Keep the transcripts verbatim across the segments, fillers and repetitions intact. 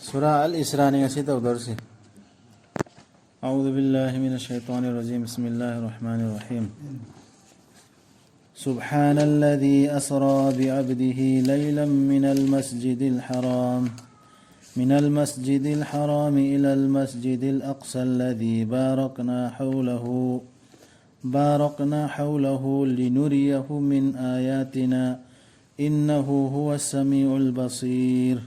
ꯁꯨꯔꯥ ꯑꯜ ꯏꯁ꯭ꯔꯥꯅꯤ ꯉꯁꯤ ꯇꯧꯗꯧꯔꯤꯁꯤ꯫ أعوذ بالله من الشيطان الرجيم. بسم الله الرحمن الرحيم. سبحان الذي أسرى بعبده ليلا من المسجد الحرام، من المسجد الحرام إلى المسجد الأقصى الذي باركنا حوله، باركنا حوله لنريه من آياتنا إنه هو السميع البصير.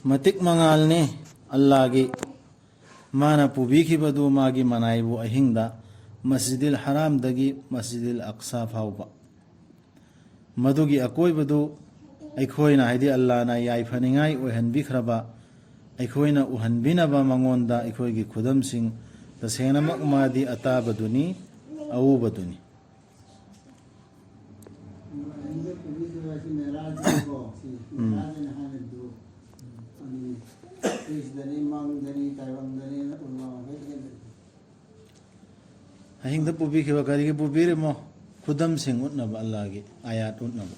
ꯃꯇꯤꯛ ꯃꯉꯥꯜꯅꯤ ꯑꯜꯂꯥꯒꯤ, ꯃꯥꯅ ꯄꯨꯕꯤꯈꯤꯕꯗꯨ ꯃꯥꯒꯤ ꯃꯅꯥꯏꯕꯨ ꯑꯍꯤꯡꯗ ꯃꯁꯖꯤꯗꯤꯜ ꯍꯔꯥꯝꯗꯒꯤ ꯃꯁꯖꯤꯗꯤꯜ ꯑꯛꯁꯥ ꯐꯥꯎꯕ꯫ ꯃꯗꯨꯒꯤ ꯑꯀꯣꯏꯕꯗꯨ ꯑꯩꯈꯣꯏꯅ, ꯍꯥꯏꯗꯤ ꯑꯜꯂꯥꯅ ꯌꯥꯏꯐꯅꯤꯡꯉꯥꯏ ꯑꯣꯏꯍꯟꯕꯤꯈ꯭ꯔꯕ, ꯑꯩꯈꯣꯏꯅ ꯎꯍꯟꯕꯤꯅꯕ ꯃꯉꯣꯟꯗ ꯑꯩꯈꯣꯏꯒꯤ ꯈꯨꯗꯝꯁꯤꯡ, ꯇꯁꯦꯡꯅꯃꯛ ꯃꯥꯗꯤ ꯑꯇꯥꯕꯗꯨꯅꯤ, ꯑꯎꯕꯗꯨꯅꯤ꯫ ꯑꯍꯤꯡꯗ ꯄꯨꯕꯤꯈꯤꯕ ꯑꯁꯤ ꯃꯦꯔꯥꯖꯅꯤꯀꯣ, ꯁꯤ ꯎꯝ꯫ ꯃꯦꯔꯥꯖ ꯍꯥꯏꯅ ꯍꯥꯏꯅꯕꯗꯨ, ꯑꯗꯨꯅꯤ꯫ ꯁꯤꯗꯅꯤ, ꯃꯪꯗꯅꯤ, ꯇꯥꯏꯕꯪꯗꯅꯤ, ꯎꯂꯃꯥ ꯃꯈꯩ ꯍꯦꯟꯅ꯫ ꯑꯍꯤꯡꯗ ꯄꯨꯕꯤꯈꯤꯕ ꯀꯔꯤꯒꯤ ꯄꯨꯕꯤꯔꯤꯃꯣ? ꯈꯨꯗꯝꯁꯤꯡ ꯎꯠꯅꯕ, ꯑꯜꯂꯥꯒꯤ ꯑꯥꯌꯥꯠ ꯎꯠꯅꯕ꯫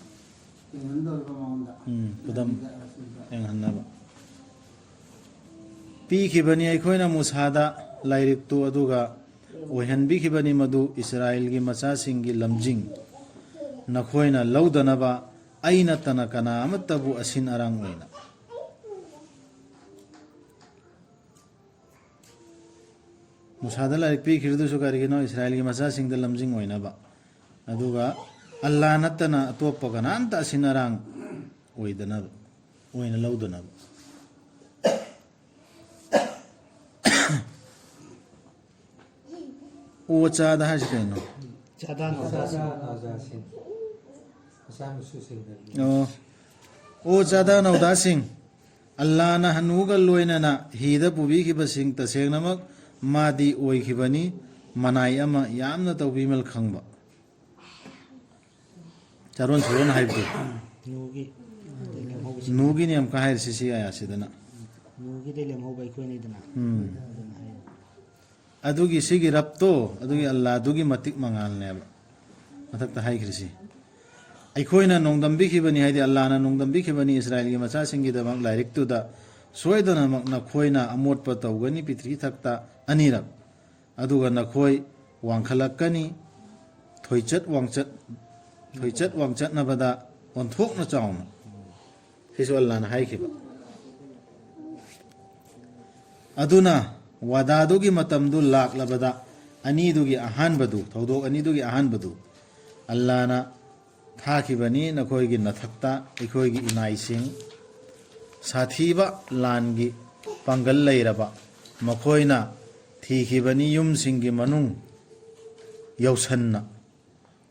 ꯌꯦꯡꯍꯟꯗꯧꯔꯤꯕ ꯃꯉꯣꯟꯗ꯫ ꯎꯝ, ꯈꯨꯗꯝ ꯑꯍꯤꯡꯗ ꯑꯁꯤꯗ꯫ ꯌꯦꯡꯍꯟꯅꯕ꯫ ꯄꯤꯈꯤꯕꯅꯤ ꯑꯩꯈꯣꯏꯅ ꯃꯨꯁꯥꯗ ꯂꯥꯏꯔꯤꯛꯇꯨ, ꯑꯗꯨꯒ ꯑꯣꯏꯍꯟꯕꯤꯈꯤꯕꯅꯤ ꯃꯗꯨ ꯏꯁꯔꯥꯏꯜꯒꯤ ꯃꯆꯥꯁꯤꯡꯒꯤ ꯂꯝꯖꯤꯡ, ꯅꯈꯣꯏꯅ ꯂꯧꯗꯅꯕ, ꯑꯩ ꯅꯠꯇꯅ ꯀꯅꯥ ꯑꯃꯠꯇꯕꯨ ꯑꯁꯤꯟ ꯑꯔꯥꯡ ꯑꯣꯏꯅ꯫ ꯃꯨꯁꯥꯗ ꯂꯥꯏꯔꯤꯛ ꯄꯤꯈꯤꯕꯗꯨꯁꯨ ꯀꯔꯤꯒꯤꯅꯣ? ꯏꯁꯔꯥꯏꯜꯒꯤ ꯃꯆꯥꯁꯤꯡꯗ ꯂꯝꯖꯤꯡ ꯑꯣꯏꯅꯕ, ꯑꯗꯨꯒ ꯑꯜꯂꯥ ꯅꯠꯇꯅ ꯑꯇꯣꯞꯄ ꯀꯅꯥꯝꯇ ꯑꯁꯤꯟ ꯑꯔꯥꯡ ꯑꯣꯏꯗꯅꯕ, ꯑꯣꯏꯅ ꯂꯧꯗꯅꯕ꯫ ꯑꯣ ꯆꯥꯗꯥ ꯍꯥꯏꯁꯤ ꯀꯩꯅꯣ? ꯆꯥꯗꯥ ꯅꯥꯎꯗꯥꯁꯤꯡ꯫ ꯅꯥꯎꯗꯥꯁꯤꯡ꯫ ꯃꯆꯥ ꯃꯁꯨꯁꯤꯡꯗꯅꯤ꯫ ꯑꯣ꯫ ꯑꯣ ꯆꯥꯗꯥ ꯅꯥꯎꯗꯥꯁꯤꯡ, ꯑꯜꯂꯥꯅ ꯍꯅꯨꯒ ꯂꯣꯏꯅꯅ ꯍꯤꯗ ꯄꯨꯕꯤꯈꯤꯕꯁꯤꯡ ꯇꯁꯦꯡꯅꯃꯛ ꯃꯥꯗꯤ ꯑꯣꯏꯈꯤꯕꯅꯤ, ꯃꯅꯥꯏ ꯑꯃ ꯌꯥꯝꯅ ꯇꯧꯕꯤꯃꯜ ꯈꯪꯕ꯫ ꯆꯥꯔꯣꯟ ꯁꯨꯔꯣꯟ ꯍꯥꯏꯕꯗꯨ꯫ ꯅꯨꯒꯤ ꯂꯦꯝꯍꯧꯕꯁꯤꯡ꯫ ꯅꯨꯒꯤꯅꯤ ꯑꯃꯨꯛꯀ ꯍꯥꯏꯔꯤꯁꯤ ꯁꯤ ꯑꯥꯌꯥꯠꯁꯤꯗꯅ꯫ ꯅꯨꯒꯤꯗꯩ ꯂꯦꯝꯍꯧꯕ ꯑꯩꯈꯣꯏꯅꯤꯗꯅ꯫ ꯎꯝ꯫ ꯑꯗꯨꯅ ꯍꯥꯏ꯫ ꯑꯗꯨꯒꯤ ꯁꯤꯒꯤ ꯔꯕꯇꯣ, ꯑꯗꯨꯒꯤ ꯑꯜꯂꯥꯗꯨꯒꯤ ꯃꯇꯤꯛ ꯃꯉꯥꯜꯅꯦꯕ ꯃꯊꯛꯇ ꯍꯥꯏꯈ꯭ꯔꯤꯁꯤ꯫ ꯑꯩꯈꯣꯏꯅ ꯅꯣꯡꯗꯝꯕꯤꯈꯤꯕꯅꯤ, ꯍꯥꯏꯗꯤ ꯑꯜꯂꯥꯅ ꯅꯣꯡꯗꯝꯕꯤꯈꯤꯕꯅꯤ ꯏꯁꯔꯥꯏꯜꯒꯤ ꯃꯆꯥꯁꯤꯡꯒꯤꯗꯃꯛ ꯂꯥꯏꯔꯤꯛꯇꯨꯗ, "ꯁꯣꯏꯗꯅꯃꯛ ꯅꯈꯣꯏꯅ ꯑꯃꯣꯠꯄ ꯇꯧꯒꯅꯤ ꯄ꯭ꯔꯤꯊꯤꯕꯤ ꯊꯛꯇ ꯑꯅꯤꯔꯛ, ꯑꯗꯨꯒ ꯅꯈꯣꯏ ꯋꯥꯡꯈꯠꯂꯛꯀꯅꯤ, ꯊꯣꯏꯆꯠ ꯋꯥꯡꯆꯠ, ꯊꯣꯏꯆꯠ ꯋꯥꯡꯆꯠꯅꯕꯗ ꯑꯣꯟꯊꯣꯛꯅ ꯆꯥꯎꯅ"꯫ ꯁꯤꯁꯨ ꯑꯜꯂꯥꯅ ꯍꯥꯏꯈꯤꯕ꯫ ꯑꯗꯨꯅ ꯋꯥꯗꯥꯗꯨꯒꯤ ꯃꯇꯝꯗꯨ ꯂꯥꯛꯂꯕꯗ, ꯑꯅꯤꯗꯨꯒꯤ ꯑꯍꯥꯟꯕꯗꯨ, ꯊꯧꯗꯣꯛ ꯑꯅꯤꯗꯨꯒꯤ ꯑꯍꯥꯟꯕꯗꯨ, ꯑꯜꯂꯥꯅ ꯊꯥꯈꯤꯕꯅꯤ ꯅꯈꯣꯏꯒꯤ ꯅꯊꯛꯇ ꯑꯩꯈꯣꯏꯒꯤ ꯏꯅꯥꯏꯁꯤꯡ, ꯁꯥꯊꯤꯕ ꯂꯥꯟꯒꯤ ꯄꯥꯡꯒꯜ ꯂꯩꯔꯕ, ꯃꯈꯣꯏꯅ ꯊꯤꯈꯤꯕꯅꯤ ꯌꯨꯝꯁꯤꯡꯒꯤ ꯃꯅꯨꯡ ꯌꯧꯁꯟꯅ꯫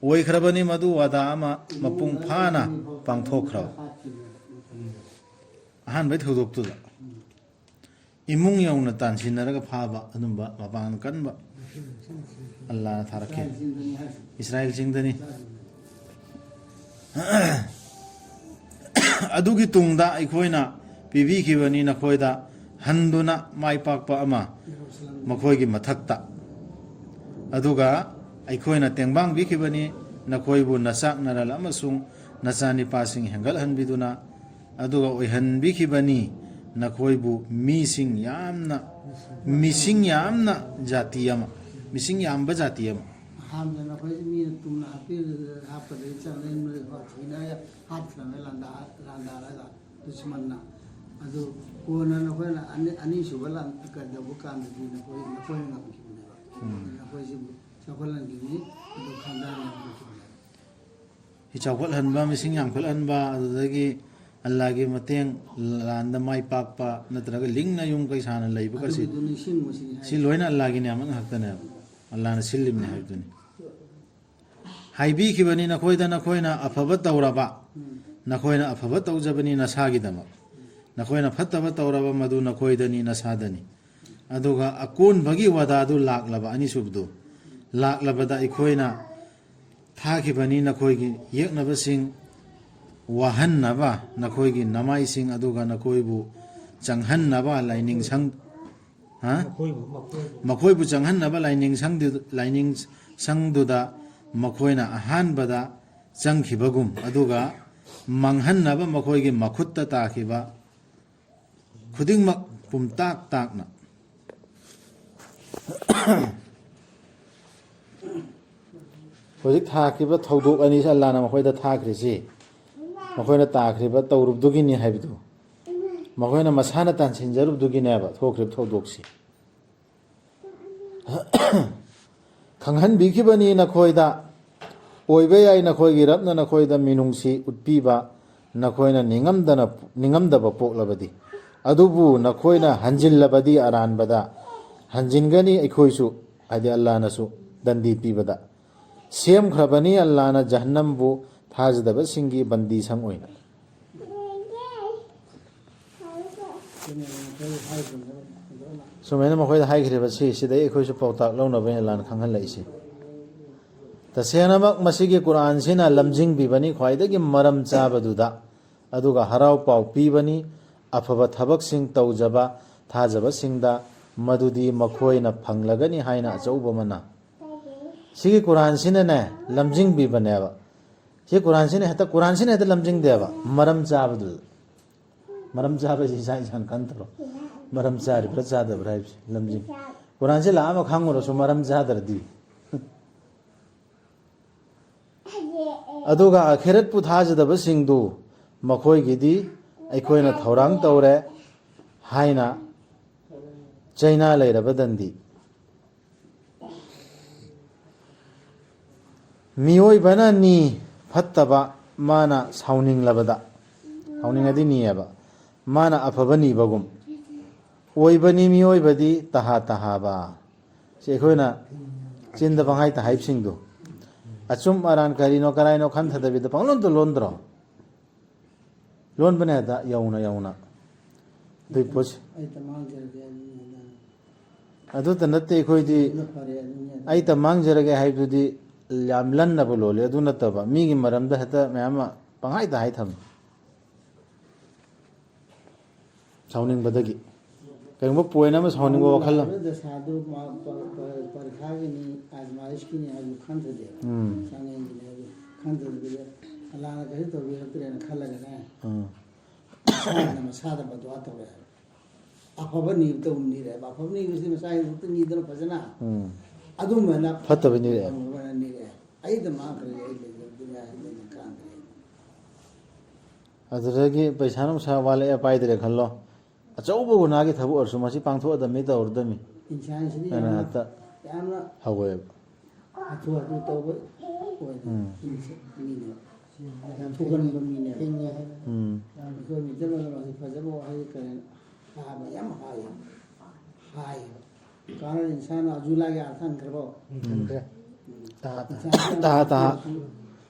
ꯑꯣꯏꯈ꯭ꯔꯕꯅꯤ ꯃꯗꯨ ꯋꯥꯗꯥ ꯑꯃ ꯃꯄꯨꯡ ꯐꯥꯅ ꯄꯥꯡꯊꯣꯛꯈ꯭ꯔꯕ꯫ ꯑꯍꯥꯟꯕꯩ ꯊꯧꯗꯣꯛꯇꯨꯗ ꯏꯃꯨꯡ ꯌꯧꯅ ꯇꯥꯟꯁꯤꯟꯅꯔꯒ ꯐꯥꯕ ꯑꯗꯨꯝꯕ ꯃꯄꯥꯡꯒꯜ ꯀꯟꯕ ꯑꯜꯂꯥꯅ ꯊꯥꯔꯛꯈꯤ꯫ ꯏꯁꯔꯥꯏꯜꯁꯤꯡꯗꯅꯤ꯫ ꯑꯗꯨꯒꯤ ꯇꯨꯡꯗ ꯑꯩꯈꯣꯏꯅ ꯄꯤꯕꯤꯈꯤꯕꯅꯤ ꯅꯈꯣꯏꯗ ꯍꯟꯗꯨꯅ ꯃꯥꯏ ꯄꯥꯛꯄ ꯑꯃ ꯃꯈꯣꯏꯒꯤ ꯃꯊꯛꯇ꯫ ꯑꯗꯨꯒ ꯑꯩꯈꯣꯏꯅ ꯇꯦꯡꯕꯥꯡꯕꯤꯈꯤꯕꯅꯤ ꯅꯈꯣꯏꯕꯨ ꯅꯆꯥꯛ ꯅꯔꯜ ꯑꯃꯁꯨꯡ ꯅꯆꯥꯅꯤꯄꯥꯁꯤꯡ ꯍꯦꯟꯒꯠꯍꯟꯕꯤꯗꯨꯅ, ꯑꯗꯨꯒ ꯑꯣꯏꯍꯟꯕꯤꯈꯤꯕꯅꯤ ꯅꯈꯣꯏꯕꯨ ꯃꯤꯁꯤꯡ ꯌꯥꯝꯅ, ꯃꯤꯁꯤꯡ ꯌꯥꯝꯅ ꯖꯥꯇꯤ ꯑꯃ, ꯃꯤꯁꯤꯡ ꯌꯥꯝꯕ ꯖꯥꯇꯤ ꯑꯃ꯫ ꯑꯍꯥꯟꯕꯗ ꯅꯈꯣꯏꯁꯤ ꯃꯤꯅ ꯇꯨꯝꯅ ꯍꯥꯞꯄꯤ-, ꯍꯥꯞꯄꯗꯒꯤ ꯆꯪꯂꯛꯏ, ꯅꯣꯏ ꯊꯣꯏꯅ ꯍꯥꯠꯈ꯭ꯔꯝꯃꯦ ꯂꯥꯟꯗꯥ-, ꯂꯥꯟꯗꯥꯔꯒ ꯗꯨꯁꯃꯟꯅ꯫ ꯑꯗꯨ ꯀꯣꯟꯅ ꯅꯈꯣꯏꯅ ꯑꯅꯤ-, ꯑꯅꯤꯁꯨꯕ ꯂꯥꯟ ꯀꯩꯗꯧꯕ ꯀꯥꯟꯗꯗꯤ ꯅꯈꯣꯏ, ꯅꯈꯣꯏꯅ ꯉꯝꯈꯤꯕꯅꯦꯕ꯫ ꯎꯝ꯫ ꯅꯈꯣꯏꯁꯤꯕꯨ ꯆꯥꯎꯈꯠꯍꯟꯈꯤꯕꯅꯤ, ꯑꯗꯨ ꯈꯟꯗꯥꯅ ꯉꯝꯈꯤꯕꯅꯦꯕ꯫ ꯁꯤ ꯆꯥꯎꯈꯠꯍꯟꯕ, ꯃꯤꯁꯤꯡ ꯌꯥꯝꯈꯠꯍꯟꯕ, ꯑꯗꯨꯗꯒꯤ ꯑꯜꯂꯥꯒꯤ ꯃꯇꯦꯡ, ꯂꯥꯟꯗ ꯃꯥꯏ ꯄꯥꯛꯄ, ꯅꯠꯇ꯭ꯔꯒ ꯂꯤꯡꯅ ꯌꯨꯝ ꯀꯩ ꯁꯥꯅ ꯂꯩꯕꯒꯁꯤ, ꯑꯗꯨꯒꯤꯗꯨ ꯅꯤꯡꯁꯤꯡꯉꯨ ꯁꯤꯅꯤ ꯍꯥꯏꯁꯦ꯫ ꯁꯤ ꯂꯣꯏꯅ ꯑꯜꯂꯥꯒꯤ ꯅꯤꯌꯥꯃꯠ ꯉꯥꯛꯇꯅꯦꯕ꯫ ꯑꯜꯂꯥꯅ ꯁꯤꯜꯂꯤꯕꯅꯤ ꯍꯥꯏꯕꯗꯨꯅꯤ꯫ ꯍꯥꯏꯕꯤꯈꯤꯕꯅꯤ ꯅꯈꯣꯏꯗ, ꯅꯈꯣꯏꯅ ꯑꯐꯕ ꯇꯧꯔꯕ, ꯎꯝ꯫ ꯅꯈꯣꯏꯅ ꯑꯐꯕ ꯇꯧꯖꯕꯅꯤ ꯅꯁꯥꯒꯤꯗꯃꯛ꯫ ꯅꯈꯣꯏꯅ ꯐꯠꯇꯕ ꯇꯧꯔꯕ, ꯃꯗꯨ ꯅꯈꯣꯏꯗꯅꯤ, ꯅꯁꯥꯗꯅꯤ꯫ ꯑꯗꯨꯒ ꯑꯀꯣꯟꯕꯒꯤ ꯋꯥꯗꯥꯗꯨ ꯂꯥꯛꯂꯕ, ꯑꯅꯤꯁꯨꯕꯗꯨ ꯂꯥꯛꯂꯕꯗ ꯑꯩꯈꯣꯏꯅ ꯊꯥꯈꯤꯕꯅꯤ ꯅꯈꯣꯏꯒꯤ ꯌꯦꯛꯅꯕꯁꯤꯡ ꯋꯥꯍꯟꯅꯕ, ꯅꯈꯣꯏꯒꯤ ꯅꯃꯥꯏꯁꯤꯡ ꯑꯗꯨꯒ ꯅꯈꯣꯏꯕꯨ ꯆꯪꯍꯟꯅꯕ ꯂꯥꯏꯅꯤꯡ ꯁꯪ-, ꯍꯥ? ꯃꯈꯣꯏꯕꯨ, ꯃꯈꯣꯏꯕꯨ꯫ ꯃꯈꯣꯏꯕꯨ ꯆꯪꯍꯟꯅꯕ ꯂꯥꯏꯅꯤꯡ ꯁꯪꯗꯨ-, ꯂꯥꯏꯅꯤꯡ ꯁꯪꯗꯨꯗ ꯃꯈꯣꯏꯅ ꯑꯍꯥꯟꯕꯗ ꯆꯪꯈꯤꯕꯒꯨꯝ, ꯑꯗꯨꯒ ꯃꯥꯡꯍꯟꯅꯕ ꯃꯈꯣꯏꯒꯤ ꯃꯈꯨꯠꯇ ꯇꯥꯈꯤꯕ ꯈꯨꯗꯤꯡꯃꯛ ꯄꯨꯝꯇꯥꯛ ꯇꯥꯛꯅ꯫ ꯍꯧꯖꯤꯛ ꯊꯥꯈꯤꯕ ꯊꯧꯗꯣꯛ ꯑꯅꯤꯁꯤ ꯑꯜꯂꯥꯅ ꯃꯈꯣꯏꯗ ꯊꯥꯈ꯭ꯔꯤꯁꯤ, ꯃꯈꯣꯏꯅ ꯇꯥꯈ꯭ꯔꯤꯕ ꯇꯧꯔꯨꯕꯗꯨꯒꯤꯅꯤ ꯍꯥꯏꯕꯗꯨ, ꯃꯈꯣꯏꯅ ꯃꯁꯥꯅ ꯇꯥꯟꯁꯤꯟꯖꯔꯨꯕꯗꯨꯒꯤꯅꯦꯕ ꯊꯣꯛꯈ꯭ꯔꯤꯕ ꯊꯧꯗꯣꯛꯁꯤ꯫ ꯈꯪꯍꯟꯕꯤꯈꯤꯕꯅꯤ ꯅꯈꯣꯏꯗ, ꯑꯣꯏꯕ ꯌꯥꯏ ꯅꯈꯣꯏꯒꯤ ꯔꯕꯅ ꯅꯈꯣꯏꯗ ꯃꯤꯅꯨꯡꯁꯤ ꯎꯠꯄꯤꯕ, ꯅꯈꯣꯏꯅ ꯅꯤꯡꯉꯝꯗꯅ, ꯅꯤꯡꯉꯝꯗꯕ ꯄꯣꯛꯂꯕꯗꯤ꯫ ꯑꯗꯨꯕꯨ ꯅꯈꯣꯏꯅ ꯍꯟꯖꯤꯜꯂꯕꯗꯤ ꯑꯔꯥꯟꯕꯗ ꯍꯟꯖꯤꯟꯒꯅꯤ ꯑꯩꯈꯣꯏꯁꯨ, ꯍꯥꯏꯗꯤ ꯑꯜꯂꯥꯅꯁꯨ ꯗꯟꯗꯤ ꯄꯤꯕꯗ꯫ ꯁꯦꯝꯈ꯭ꯔꯕꯅꯤ ꯑꯜꯂꯥꯅ ꯖꯍꯟꯅꯝꯕꯨ ꯊꯥꯖꯗꯕꯁꯤꯡꯒꯤ ꯕꯟꯗꯤꯁꯪ ꯑꯣꯏꯅ꯫ ꯁꯨꯃꯥꯏꯅ ꯃꯈꯣꯏꯗ ꯍꯥꯏꯈ꯭ꯔꯤꯕꯁꯤ, ꯁꯤꯗꯩ ꯑꯩꯈꯣꯏꯁꯨ ꯄꯥꯎꯇꯥꯛ ꯂꯧꯅꯕ ꯑꯩꯅ ꯂꯥꯟꯅ ꯈꯪꯍꯜꯂꯛꯏꯁꯤ꯫ ꯇꯁꯦꯡꯅꯃꯛ ꯃꯁꯤꯒꯤ ꯀꯨꯔꯥꯟꯁꯤꯅ ꯂꯝꯖꯤꯡꯕꯤꯕꯅꯤ ꯈ꯭ꯋꯥꯏꯗꯒꯤ ꯃꯔꯝ ꯆꯥꯕꯗꯨꯗ, ꯑꯗꯨꯒ ꯍꯔꯥꯎ ꯄꯥꯎ ꯄꯤꯕꯅꯤ ꯑꯐꯕ ꯊꯕꯛꯁꯤꯡ ꯇꯧꯖꯕ ꯊꯥꯖꯕꯁꯤꯡꯗ, ꯃꯗꯨꯗꯤ ꯃꯈꯣꯏꯅ ꯐꯪꯂꯒꯅꯤ ꯍꯥꯏꯅ ꯑꯆꯧꯕ ꯃꯅꯥ꯫ ꯁꯤꯒꯤ ꯀꯨꯔꯥꯟꯁꯤꯅꯅꯦ, ꯂꯝꯖꯤꯡꯕꯤꯕꯅꯦꯕ꯫ ꯁꯤ ꯀꯨꯔꯥꯟꯁꯤꯅ ꯍꯦꯛꯇ, ꯀꯨꯔꯥꯟꯁꯤꯅ ꯍꯦꯛꯇ ꯂꯝꯖꯤꯡꯗꯦꯕ, ꯃꯔꯝ ꯆꯥꯕꯗꯨ꯫ ꯃꯔꯝ ꯆꯥꯕꯁꯤ ꯏꯁꯥ ꯏꯁꯥꯅ ꯈꯟꯊꯔꯣ꯫ ꯃꯔꯝ ꯆꯥꯔꯤꯕ꯭ꯔꯥ ꯆꯥꯗꯕ꯭ꯔꯥ ꯍꯥꯏꯕꯁꯤ ꯂꯝꯖꯤꯡ꯫ ꯀꯨꯔꯥꯟꯁꯤ ꯂꯥꯛꯑꯃ ꯈꯪꯉꯨꯔꯁꯨ ꯃꯔꯝ ꯆꯥꯗ꯭ꯔꯗꯤ꯫ ꯑꯗꯨꯒ ꯑꯈꯦꯔꯠꯄꯨ ꯊꯥꯖꯗꯕꯁꯤꯡꯗꯨ ꯃꯈꯣꯏꯒꯤꯗꯤ ꯑꯩꯈꯣꯏꯅ ꯊꯧꯔꯥꯡ ꯇꯧꯔꯦ ꯍꯥꯏꯅ ꯆꯩꯅꯥ ꯂꯩꯔꯕ ꯗꯟꯗꯤ꯫ ꯃꯤꯑꯣꯏꯕꯅ ꯅꯤ ꯐꯠꯇꯕ ꯃꯥꯅ ꯁꯥꯎꯅꯤꯡꯂꯕꯗ, ꯁꯥꯎꯅꯤꯡꯉꯗꯤ ꯅꯤꯌꯦꯕ, ꯃꯥꯅ ꯑꯐꯕ ꯅꯤꯕꯒꯨꯝ꯫ ꯑꯣꯏꯕꯅꯤ ꯃꯤꯑꯣꯏꯕꯗꯤ ꯇꯍꯥ ꯇꯍꯥꯕ꯫ ꯁꯤ ꯑꯩꯈꯣꯏꯅ ꯆꯤꯟꯗ ꯄꯪꯍꯥꯏ ꯇꯍꯥꯏꯕꯁꯤꯡꯗꯣ꯫ ꯑꯆꯨꯝ ꯑꯔꯥꯟ ꯀꯔꯤꯅꯣ ꯀꯔꯥꯏꯅꯣ ꯈꯟꯊꯗꯕꯤꯗ ꯄꯪꯂꯣꯟꯗ ꯂꯣꯟꯗ꯭ꯔꯣ? ꯂꯣꯟꯕꯅꯦ ꯑꯗ ꯌꯧꯅ ꯌꯧꯅ꯫ ꯑꯗꯨꯏ ꯄꯣꯠꯁꯦ꯫ ꯑꯩ ꯇꯃꯥꯡꯖꯔꯒꯦ ꯑꯗꯨꯅ꯫ ꯑꯗꯨꯇ ꯅꯠꯇꯦ ꯑꯩꯈꯣꯏꯗꯤ꯫ ꯑꯗꯨꯅ ꯐꯔꯦ, ꯑꯗꯨꯅꯤ ꯑꯗꯨ꯫ ꯑꯩ ꯇꯃꯥꯡꯖꯔꯒꯦ ꯍꯥꯏꯕꯗꯨꯗꯤ ꯌꯥꯝ ꯂꯟꯅꯕ ꯂꯣꯜꯂꯦ꯫ ꯑꯗꯨ ꯅꯠꯇꯕ ꯃꯤꯒꯤ ꯃꯔꯝꯗ ꯍꯦꯛꯇ ꯃꯌꯥꯝ ꯑꯃ ꯄꯪꯍꯥꯏꯗ ꯍꯥꯏ ꯊꯝꯃꯤ꯫ ꯁꯥꯎꯅꯤꯡꯕꯗꯒꯤ꯫ ꯀꯔꯤꯒꯨꯝꯕ ꯄꯣꯏꯟ ꯑꯃ ꯁꯥꯎꯅꯤꯡꯕ ꯋꯥꯈꯜ ꯑꯃ꯫ ꯗꯁꯥꯗꯨ ꯃꯥ ꯄ-, ꯄ-, ꯄꯔꯤꯈꯥꯒꯤꯅꯤ, ꯑꯥꯖꯃꯥꯏꯁꯀꯤꯅꯤ ꯍꯥꯏꯕꯗꯨ ꯈꯟꯊꯗꯦꯕ꯫ ꯎꯝ꯫ ꯆꯥꯡꯌꯦꯡꯒꯤꯅꯤ ꯍꯥꯏꯕꯗꯨ ꯑꯗꯨꯗꯨꯒ ꯑꯜꯂꯥꯅ ꯀꯔꯤꯁꯨ ꯇꯧꯕꯤꯔꯛꯇ꯭ꯔꯦꯅ ꯈꯜꯂꯒꯅꯦ, ꯎꯝ꯫ ꯃꯁꯥꯅ ꯃꯁꯥꯗ ꯕꯗꯋꯥ ꯇꯧꯔꯦ ꯍꯥꯏꯕ꯫ ꯑꯐꯕ ꯅꯤꯕꯗ ꯑꯃꯨꯛ ꯅꯤꯔꯦ ꯍꯥꯏꯕ꯫ ꯑꯐꯕ ꯅꯤꯕꯁꯤ ꯃꯁꯥꯒꯤꯗꯃꯛꯇ ꯅꯤꯗꯅ ꯐꯖꯅ꯫ ꯎꯝ꯫ ꯑꯗꯨꯝꯕꯅ ꯐꯠꯇꯕ ꯅꯤꯔꯛꯑꯦ꯫ ꯑꯗꯨꯃꯥꯏꯅ ꯅꯤꯔꯛꯑꯦ꯫ ꯑꯩꯗ ꯃꯥꯡꯈ꯭ꯔꯦ, ꯑꯩ ꯂꯩꯖꯕꯗꯨꯅ ꯑꯩ ꯂꯩꯅ ꯀꯥꯟꯈ꯭ꯔꯦ꯫ ꯑꯗꯨꯗꯒꯤ ꯄꯩꯁꯥ ꯅꯨꯡꯁꯥ ꯋꯥꯠꯂꯛꯑꯦ ꯄꯥꯏꯗ꯭ꯔꯦ ꯈꯜꯂꯣ꯫ ꯑꯆꯧꯕ ꯒꯨꯅꯥꯒꯤ ꯊꯕꯛ ꯑꯣꯏꯔꯁꯨ ꯃꯁꯤ ꯄꯥꯡꯊꯣꯛꯑꯗꯕꯅꯤ, ꯇꯧꯔꯗꯕꯅꯤ꯫ ꯏꯟꯁꯥꯟꯁꯤꯗꯤ ꯍꯥꯏꯅ ꯌꯥꯝꯅ, ꯍꯦꯛꯇ ꯌꯥꯝꯅ ꯍꯧꯋꯦꯕ꯫ ꯍꯥꯊꯨ ꯍꯥꯊꯨ ꯇꯧꯕ ꯑꯣꯏꯅ ꯎꯝ꯫ ꯃꯤꯅꯦꯕ꯫ ꯌꯥꯝ ꯊꯨꯒꯟꯕ ꯃꯤꯅꯦꯕ꯫ ꯎꯝ꯫ ꯑꯩꯈꯣꯏ ꯃꯤꯇꯩꯂꯣꯟꯗ ꯃꯥꯁꯦ ꯐꯖꯕ ꯋꯥꯍꯩ ꯀꯔꯤ ꯍꯥꯏꯕ ꯌꯥꯝ ꯍꯥꯏꯌꯦ꯫ ꯍꯥꯏꯌꯦꯕ꯫ ꯀꯥꯟꯅ ꯏꯟꯁꯥꯟ ꯑꯖꯨ ꯂꯥꯒꯤ ꯑꯥꯔꯊ ꯍꯟꯈ꯭ꯔꯕꯣ? ꯎꯝ꯫ ꯈꯪꯗ꯭ꯔꯦ꯫ ꯇꯍꯥ ꯇꯍꯥ꯫ ꯏꯟꯁꯥꯟ ꯇꯍꯥ ꯇꯍꯥ꯫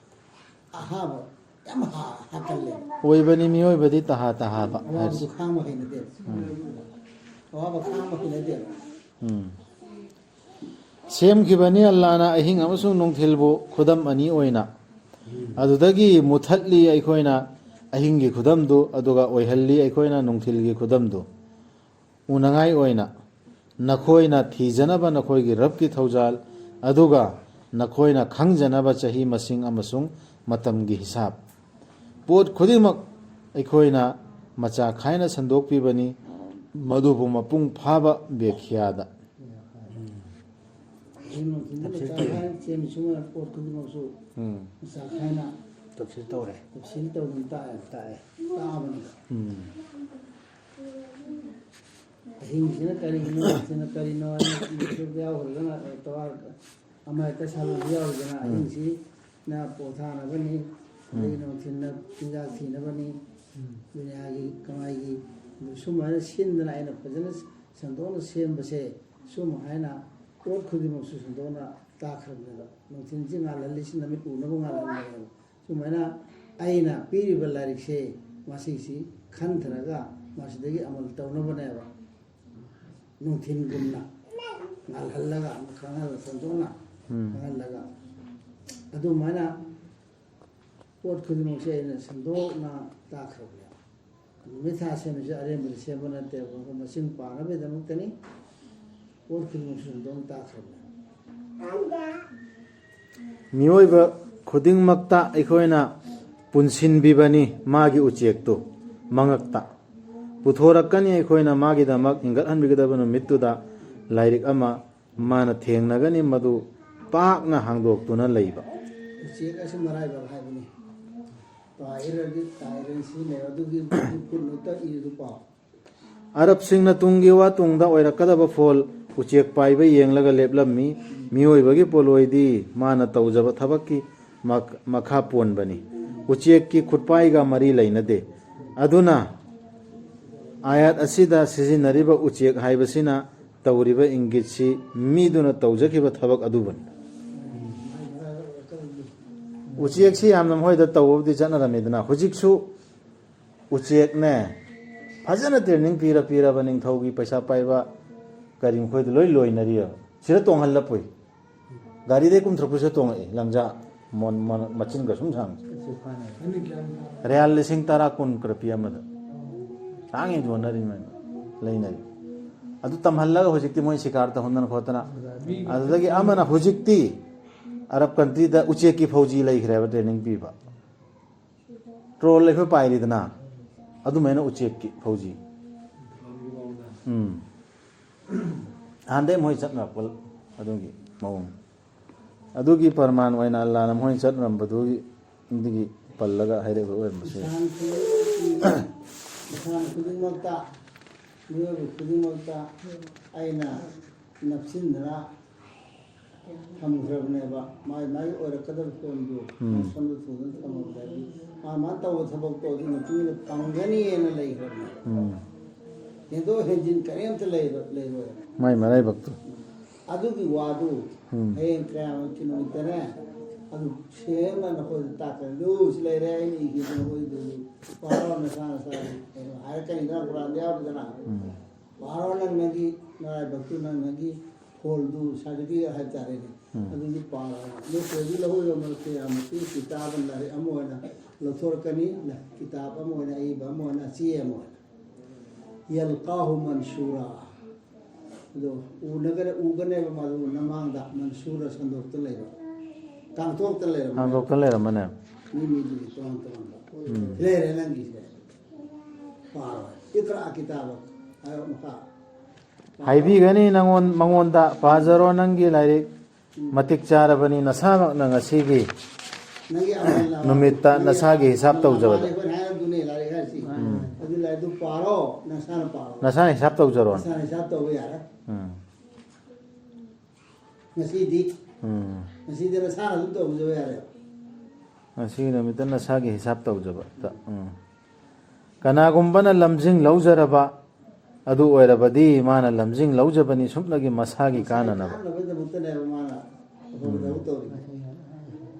ꯑꯍꯥꯕ ꯌꯥꯝ ꯍꯥ-, ꯍꯥꯀꯜꯂꯦ꯫ ꯑꯣꯏꯕꯅꯤ ꯃꯤꯑꯣꯏꯕꯗꯤ ꯇꯍꯥ ꯇꯍꯥꯕ ꯍꯥꯏꯔꯤꯁꯦ꯫ ꯑꯋꯥꯕꯗꯨ ꯈꯥꯡꯕ ꯍꯩꯅꯗꯦ꯫ ꯎꯝ꯫ ꯑꯋꯥꯕ ꯈꯥꯡꯕ ꯍꯩꯅꯗꯦ꯫ ꯎꯝ꯫ ꯁꯦꯝꯈꯤꯕꯅꯤ ꯑꯜꯂꯥꯅ ꯑꯍꯤꯡ ꯑꯃꯁꯨꯡ ꯅꯨꯡꯊꯤꯜꯕꯨ ꯈꯨꯗꯝ ꯑꯅꯤ ꯑꯣꯏꯅ꯫ ꯑꯗꯨꯗꯒꯤ ꯃꯨꯊꯠꯂꯤ ꯑꯩꯈꯣꯏꯅ ꯑꯍꯤꯡꯒꯤ ꯈꯨꯗꯝꯗꯨ, ꯑꯗꯨꯒ ꯑꯣꯏꯍꯜꯂꯤ ꯑꯩꯈꯣꯏꯅ ꯅꯨꯡꯊꯤꯜꯒꯤ ꯈꯨꯗꯝꯗꯨ꯫ ꯎꯅꯉꯥꯏ ꯑꯣꯏꯅ ꯅꯈꯣꯏꯅ ꯊꯤꯖꯅꯕ ꯅꯈꯣꯏꯒꯤ ꯔꯕꯀꯤ ꯊꯧꯖꯥꯜ, ꯑꯗꯨꯒ ꯅꯈꯣꯏꯅ ꯈꯪꯖꯅꯕ ꯆꯍꯤ ꯃꯁꯤꯡ ꯑꯃꯁꯨꯡ ꯃꯇꯝꯒꯤ ꯍꯤꯁꯥꯕ꯫ ꯄꯣꯠ ꯈꯨꯗꯤꯡꯃꯛ ꯑꯩꯈꯣꯏꯅ ꯃꯆꯥ ꯈꯥꯏꯅ ꯁꯟꯗꯣꯛꯄꯤꯕꯅꯤ, ꯃꯗꯨꯕꯨ ꯃꯄꯨꯡ ꯐꯥꯕ ꯕꯦꯈ꯭ꯌꯥꯗ꯫ ꯎꯝ꯫ ꯇꯐꯁꯤꯜ ꯃꯆꯥ ꯇꯧꯔꯦ꯫ ꯈꯥꯏꯅ ꯁꯦꯝꯃꯤ ꯁꯨꯃꯥꯏꯅ ꯄꯣꯠ ꯈꯨꯗꯤꯡꯃꯛꯁꯨ ꯎꯝ꯫ ꯃꯆꯥ ꯈꯥꯏꯅ ꯇꯐꯁꯤꯜ ꯇꯧꯔꯦ꯫ ꯇꯐꯁꯤꯜ ꯇꯧꯗꯨꯅ ꯇꯥꯛꯑꯦ꯫ ꯇꯥꯛꯑꯦ꯫ ꯇꯥꯛꯑꯕꯅꯦꯕ꯫ ꯎꯝ꯫ ꯑꯍꯤꯡꯁꯤꯅ ꯀꯔꯤꯅꯣ, ꯁꯤꯅ ꯀꯔꯤꯅꯣ ꯍꯥꯏꯅ ꯌꯥꯎꯈ꯭ꯔꯒꯅ, ꯇꯋꯥꯔ ꯑꯃ ꯍꯦꯛꯇ ꯁꯥꯟꯅꯕ ꯌꯥꯎꯔꯤꯗꯅ, ꯎꯝ꯫ ꯑꯍꯤꯡꯁꯤꯅ ꯄꯣꯊꯥꯅꯕꯅꯤ, ꯎꯝ꯫ ꯑꯗꯒꯤ ꯅꯨꯡꯊꯤꯜꯅ ꯆꯤꯟꯖꯥꯛ ꯊꯤꯅꯕꯅꯤ, ꯎꯝ꯫ ꯗꯨꯅꯤꯌꯥꯒꯤ ꯀꯃꯥꯏꯒꯤ, ꯑꯗꯨ ꯁꯨꯃꯥꯏꯅ ꯁꯤꯟꯗꯅ ꯑꯩꯅ ꯐꯖꯅ ꯁꯟꯗꯣꯛꯅ ꯁꯦꯝꯕꯁꯦ, ꯁꯨꯝ ꯍꯥꯏꯅ ꯄꯣꯠ ꯈꯨꯗꯤꯡꯃꯛꯁꯨ ꯁꯟꯗꯣꯛꯅ ꯇꯥꯛꯈ꯭ꯔꯕꯅꯦꯕ꯫ ꯅꯨꯡꯊꯤꯜꯁꯤ ꯉꯥꯜꯍꯜꯂꯤꯁꯤ ꯅꯨꯃꯤꯠ ꯎꯅꯕ ꯉꯥꯜꯍꯟꯕꯅꯦꯕ꯫ ꯁꯨꯃꯥꯏꯅ ꯑꯩꯅ ꯄꯤꯔꯤꯕ ꯂꯥꯏꯔꯤꯛꯁꯦ ꯃꯁꯤꯁꯤ ꯈꯟꯊꯔꯒ ꯃꯁꯤꯗꯒꯤ ꯑꯃꯜ ꯇꯧꯅꯕꯅꯦꯕ꯫ ꯅꯨꯡꯊꯤꯜꯒꯨꯝꯅ ꯉꯥꯜꯍꯜꯂꯒ ꯑꯃ ꯈꯪꯍꯜꯂ ꯁꯟꯗꯣꯛꯅ ꯎꯝ꯫ ꯈꯪꯍꯜꯂꯒ ꯑꯗꯨꯃꯥꯏꯅ ꯄꯣꯠ ꯈꯨꯗꯤꯡꯃꯛꯁꯦ ꯑꯩꯅ ꯁꯟꯗꯣꯛꯅ ꯇꯥꯛꯈ꯭ꯔꯕꯅꯦꯕ꯫ ꯅꯨꯃꯤꯠ ꯊꯥ ꯁꯦꯝꯕꯁꯦ ꯑꯔꯦꯝꯕꯗ ꯁꯦꯝꯕ ꯅꯠꯇꯦꯕ, ꯃꯁꯤꯡ ꯄꯥꯅꯕꯒꯤꯗꯃꯛꯇꯅꯤ꯫ ꯄꯣꯠ ꯈꯨꯗꯤꯡꯃꯛꯁꯨ ꯁꯟꯗꯣꯛꯅ ꯇꯥꯛꯈ꯭ꯔꯕꯅꯦꯕ꯫ ꯃꯤꯑꯣꯏꯕ ꯈꯨꯗꯤꯡꯃꯛꯇ ꯑꯩꯈꯣꯏꯅ ꯄꯨꯟꯁꯤꯟꯕꯤꯕꯅꯤ ꯃꯥꯒꯤ ꯎꯆꯦꯛꯇꯨ ꯃꯉꯛꯇ꯫ ꯄꯨꯊꯣꯔꯛꯀꯅꯤ ꯑꯩꯈꯣꯏꯅ ꯃꯥꯒꯤꯗꯃꯛ ꯍꯤꯡꯒꯠꯍꯟꯕꯤꯒꯗꯕ ꯅꯨꯃꯤꯠꯇꯨꯗ ꯂꯥꯏꯔꯤꯛ ꯑꯃ ꯃꯥꯅ ꯊꯦꯡꯅꯒꯅꯤ, ꯃꯗꯨ ꯄꯥꯛꯅ ꯍꯥꯡꯗꯣꯛꯇꯨꯅ ꯂꯩꯕ꯫ ꯎꯆꯦꯛ ꯑꯁꯤ ꯃꯔꯥꯏꯕꯛ ꯍꯥꯏꯕꯅꯤ꯫ ꯇꯥꯏꯔꯗꯤ ꯇꯥꯏꯔꯅ ꯁꯤꯖꯤꯟꯅꯩ꯫ ꯑꯗꯨꯒꯤ ꯀꯨꯟꯃꯨꯛꯇ ꯏꯔꯤꯗꯨ ꯄꯥꯎ꯫ ꯑꯔꯕꯁꯤꯡꯅ ꯇꯨꯡꯒꯤ ꯋꯥ ꯇꯨꯡꯗ ꯑꯣꯏꯔꯛꯀꯗꯕ ꯐꯣꯜ ꯎꯆꯦꯛ ꯄꯥꯏꯕ ꯌꯦꯡꯂꯒ ꯂꯦꯞꯂꯝꯃꯤ꯫ ꯃꯤꯑꯣꯏꯕꯒꯤ ꯄꯣꯠꯂꯣꯏꯗꯤ ꯃꯥꯅ ꯇꯧꯖꯕ ꯊꯕꯛꯀꯤ ꯃꯈ-, ꯃꯈꯥ ꯄꯣꯟꯕꯅꯤ꯫ ꯎꯆꯦꯛꯀꯤ ꯈꯨꯠꯄꯥꯏꯒ ꯃꯔꯤ ꯂꯩꯅꯗꯦ꯫ ꯑꯗꯨꯅ ꯑꯥꯌꯥꯠ ꯑꯁꯤꯗ ꯁꯤꯖꯤꯟꯅꯔꯤꯕ ꯎꯆꯦꯛ ꯍꯥꯏꯕꯁꯤꯅ ꯇꯧꯔꯤꯕ ꯏꯪꯒꯤꯠꯁꯤ ꯃꯤꯗꯨꯅ ꯇꯧꯖꯈꯤꯕ ꯊꯕꯛ ꯑꯗꯨꯕꯨꯅꯤ꯫ ꯎꯆꯦꯛꯁꯤ ꯌꯥꯝꯅ ꯃꯈꯣꯏꯗ ꯇꯧꯕꯕꯨꯗꯤ ꯆꯠꯅꯔꯝꯃꯤꯗꯅ, ꯍꯧꯖꯤꯛꯁꯨ ꯎꯆꯦꯛꯅꯦ ꯐꯖꯅ training ꯄꯤꯔ ꯄꯤꯔꯕ ꯅꯤꯡꯊꯧꯒꯤ ꯄꯩꯁꯥ ꯄꯥꯏꯕ ꯀꯔꯤ ꯃꯈꯣꯏꯗ ꯂꯣꯏ ꯂꯣꯏꯅꯔꯤꯑꯕ꯫ ꯁꯤꯗ ꯇꯣꯡꯍꯜꯂ ꯄꯨꯏ꯫ ꯒꯥꯔꯤꯗꯩ ꯀꯨꯝꯊꯔꯛꯄꯁꯤꯗ ꯇꯣꯡꯉꯛꯏ, ꯂꯪꯖꯥ ꯃꯣꯟ-, ꯃꯣꯟ-, ꯃꯆꯤꯟꯒ ꯁꯨꯝ ꯁꯥꯡꯉꯤ꯫ ꯔꯤꯌꯥꯜ ꯂꯤꯁꯤꯡ ꯇꯔꯥ ꯀꯨꯟ ꯈꯔ ꯄꯤ ꯑꯃꯗ꯫ ꯇꯥꯡꯉꯤ ꯌꯣꯟꯅꯔꯤ ꯃꯌꯥꯝ, ꯂꯩꯅꯔꯤ꯫ ꯑꯗꯨ ꯇꯝꯍꯜꯂꯒ ꯍꯧꯖꯤꯛꯇꯤ ꯃꯣꯏ ꯁꯤꯀꯥꯔ ꯇꯧꯍꯟꯗꯅ ꯈꯣꯠꯇꯅ꯫ ꯑꯗꯨꯗꯒꯤ ꯑꯃꯅ ꯍꯧꯖꯤꯛꯇꯤ ꯑꯔꯕ countryꯗ ꯎꯆꯦꯛꯀꯤ ꯐꯧꯖꯤ ꯂꯩꯈ꯭ꯔꯦꯕ training ꯄꯤꯕ꯫ Drone ꯑꯩꯈꯣꯏ ꯄꯥꯏꯔꯤꯗꯅ, ꯑꯗꯨꯃꯥꯏꯅ ꯎꯆꯦꯛꯀꯤ ꯐꯧꯖꯤ꯫ ꯎꯝ꯫ ꯍꯥꯟꯅꯗꯩ ꯃꯣꯏ ꯆꯠꯅꯔꯛꯄ ꯑꯗꯨꯒꯤ ꯃꯑꯣꯡ꯫ ꯑꯗꯨꯒꯤ ꯄ꯭ꯔꯃꯥꯟ ꯑꯣꯏꯅ ꯑꯜꯂꯥꯅ ꯃꯣꯏ ꯆꯠꯅꯔꯝꯕꯗꯨꯒꯤ, ꯑꯗꯨꯒꯤ ꯄꯜꯂꯒ ꯍꯥꯏꯔꯛꯏꯕ ꯑꯣꯏꯔꯝꯕꯁꯨ ꯌꯥꯏ꯫ ꯏꯁꯥꯟ ꯈꯨꯗꯤꯡꯃꯛꯇ, ꯃꯤꯑꯣꯏꯕ ꯈꯨꯗꯤꯡꯃꯛꯇ ꯑꯩꯅ ꯅꯞꯁꯤꯟꯗꯅ ꯊꯝꯈ꯭ꯔꯕꯅꯦꯕ꯫ ꯃꯥꯏ ꯃꯥꯏ ꯑꯣꯏꯔꯛꯀꯗꯕ ꯐꯣꯟꯗꯨ ꯎꯝ꯫ ꯅꯞꯁꯟꯕ ꯊꯨꯗꯅ ꯊꯝꯃꯕꯗꯒꯤ ꯃꯥ ꯃꯥ ꯇꯧꯕ ꯊꯕꯛꯇꯣ ꯑꯗꯨꯒꯤ ꯃꯇꯨꯡ ꯏꯟꯅ ꯐꯪꯒꯅꯤꯅ ꯂꯩꯈ꯭ꯔꯕꯅꯦ꯫ ꯎꯝ꯫ ꯍꯦꯟꯗꯣꯛ ꯍꯦꯟꯖꯤꯟ ꯀꯔꯤꯝꯇ ꯂꯩꯔꯣꯏ, ꯂꯩꯔꯣꯏ꯫ ꯃꯥꯏ ꯃꯔꯥꯏꯕꯛꯇꯣ꯫ ꯑꯗꯨꯒꯤ ꯋꯥꯗꯨ ꯎꯝ꯫ ꯍꯌꯦꯡ ꯀꯌꯥꯃꯠꯀꯤ ꯅꯨꯃꯤꯠꯇꯅꯦ, ꯑꯗꯨ ꯁꯦꯝꯅ ꯅꯈꯣꯏꯗ ꯇꯥꯛꯀꯅꯤ꯫ ꯑꯗꯨ ꯁꯤ ꯂꯩꯔꯦ, ꯑꯩꯅ ꯏꯈꯤꯕ ꯅꯈꯣꯏꯗꯨ ꯄꯥꯔꯣ, ꯅꯁꯥ ꯅꯁꯥꯒꯤ ꯀꯩꯅꯣ ꯍꯥꯏꯔꯛꯀꯅꯤꯗꯅ, ꯀꯨꯔꯥꯟꯗ ꯌꯥꯎꯔꯤꯗꯅ꯫ ꯎꯝ꯫ ꯄꯥꯔꯣ, ꯅꯪ ꯅꯪꯒꯤ ꯅꯔꯥꯏꯕꯛꯇꯨ, ꯅꯪ ꯅꯪꯒꯤ ꯐꯣꯜꯗꯨ, certificate ꯍꯥꯏꯕ ꯇꯥꯔꯦꯅꯦ꯫ ꯎꯝ꯫ ꯑꯗꯨꯗꯤ ꯄꯥꯔꯣ꯫ ꯅꯠꯇ꯭ꯔꯗꯤ ꯂꯧꯔꯣꯏꯗꯕ ꯀꯌꯥꯃꯠꯀꯤ ꯀꯤꯇꯥꯕ ꯂꯥꯏꯔꯤꯛ ꯑꯃ ꯑꯣꯏꯅ ꯂꯧꯊꯣꯔꯛꯀꯅꯤ, ꯀꯤꯇꯥꯕ ꯑꯃ ꯑꯣꯏꯅ, ꯑꯏꯕ ꯑꯃ ꯑꯣꯏꯅ, ꯆꯦ ꯑꯃ ꯑꯣꯏꯅ꯫ ꯌꯜꯀꯥꯍꯨ ꯃꯟꯁꯨꯔꯥ꯫ ꯑꯗꯣ ꯎꯅꯒꯔ-, ꯎꯒꯅꯦꯕ ꯃꯗꯨ ꯅꯃꯥꯡꯗ ꯃꯟꯁꯨꯔ ꯁꯟꯗꯣꯛꯇ ꯂꯩꯕ꯫ ꯀꯥꯡꯊꯣꯛꯇ ꯂꯩꯔꯝꯃꯦ꯫ ꯀꯥꯡꯊꯣꯛꯇ ꯂꯩꯔꯝꯃꯅꯦ꯫ ꯃꯤ ꯃꯤꯗꯨꯒꯤ ꯇꯣꯉꯥꯟ ꯇꯣꯉꯥꯟꯕ꯫ ꯎꯝ꯫ ꯂꯩꯔꯦ ꯅꯪꯒꯤꯁꯦ꯫ ꯄꯥꯔꯣ꯫ اقرأ كتابك꯫ ꯍꯥꯏꯔꯣ ꯃꯈꯥ꯫ ꯍꯥꯏꯕꯤꯒꯅꯤ ꯅꯪꯉꯣꯟ-, ꯃꯉꯣꯟꯗ, "ꯄꯥꯖꯔꯣ ꯅꯪꯒꯤ ꯂꯥꯏꯔꯤꯛ꯫ ꯎꯝ꯫ ꯃꯇꯤꯛ ꯆꯥꯔꯕꯅꯤ ꯅꯁꯥꯃꯛꯅ ꯉꯁꯤꯒꯤ ꯅꯪꯒꯤ ꯑꯃꯜ ꯑꯃ-, ꯅꯨꯃꯤꯠꯇ ꯅꯪꯒꯤ ꯅꯁꯥꯒꯤ ꯍꯤꯁꯥꯞ ꯑꯃꯜ ꯑꯃ ꯇꯧꯖꯕꯗ꯫" ꯑꯩꯈꯣꯏꯅ ꯍꯥꯏꯔꯝꯗꯨꯅꯦ ꯂꯥꯏꯔꯤꯛ ꯍꯥꯏꯔꯁꯤ꯫ ꯎꯝ꯫ ꯑꯗꯨ ꯂꯥꯏꯔꯤꯛꯇꯨ ꯄꯥꯔꯣ, ꯅꯁꯥꯅ ꯄꯥꯔꯣ꯫ ꯅꯁꯥꯅ ꯍꯤꯁꯥꯞ ꯇꯧꯖꯔꯣ꯫ ꯅꯁꯥꯅ ꯍꯤꯁꯥꯞ ꯇꯧꯕ ꯌꯥꯔꯦ꯫ ꯎꯝ꯫ ꯉꯁꯤꯗꯤ, ꯎꯝ꯫ ꯉꯁꯤꯗꯤ ꯅꯁꯥꯅ ꯑꯗꯨꯝ ꯇꯧꯖꯕ ꯌꯥꯔꯦ꯫ ꯉꯁꯤꯒꯤ ꯅꯨꯃꯤꯠꯇ ꯅꯁꯥꯒꯤ ꯍꯤꯁꯥꯞ ꯇꯧꯖꯕ꯫ ꯎꯝ꯫ ꯀꯅꯥꯒꯨꯝꯕꯅ ꯂꯝꯖꯤꯡ ꯂꯧꯖꯔꯕ ꯑꯗꯨ ꯑꯣꯏꯔꯕꯗꯤ ꯃꯥꯅ ꯂꯝꯖꯤꯡ ꯂꯧꯖꯕꯅꯤ ꯁꯨꯞꯅꯒꯤ ꯃꯁꯥꯒꯤ ꯃꯁꯥꯒꯤ ꯀꯥꯟꯅꯅꯕ꯫ ꯀꯥꯟꯅꯕꯒꯤꯗꯃꯛꯇꯅꯦꯕ ꯃꯥꯅ ꯑꯐꯕ ꯎꯝ꯫ ꯊꯕꯛ ꯇꯧꯔꯤꯗꯣ꯫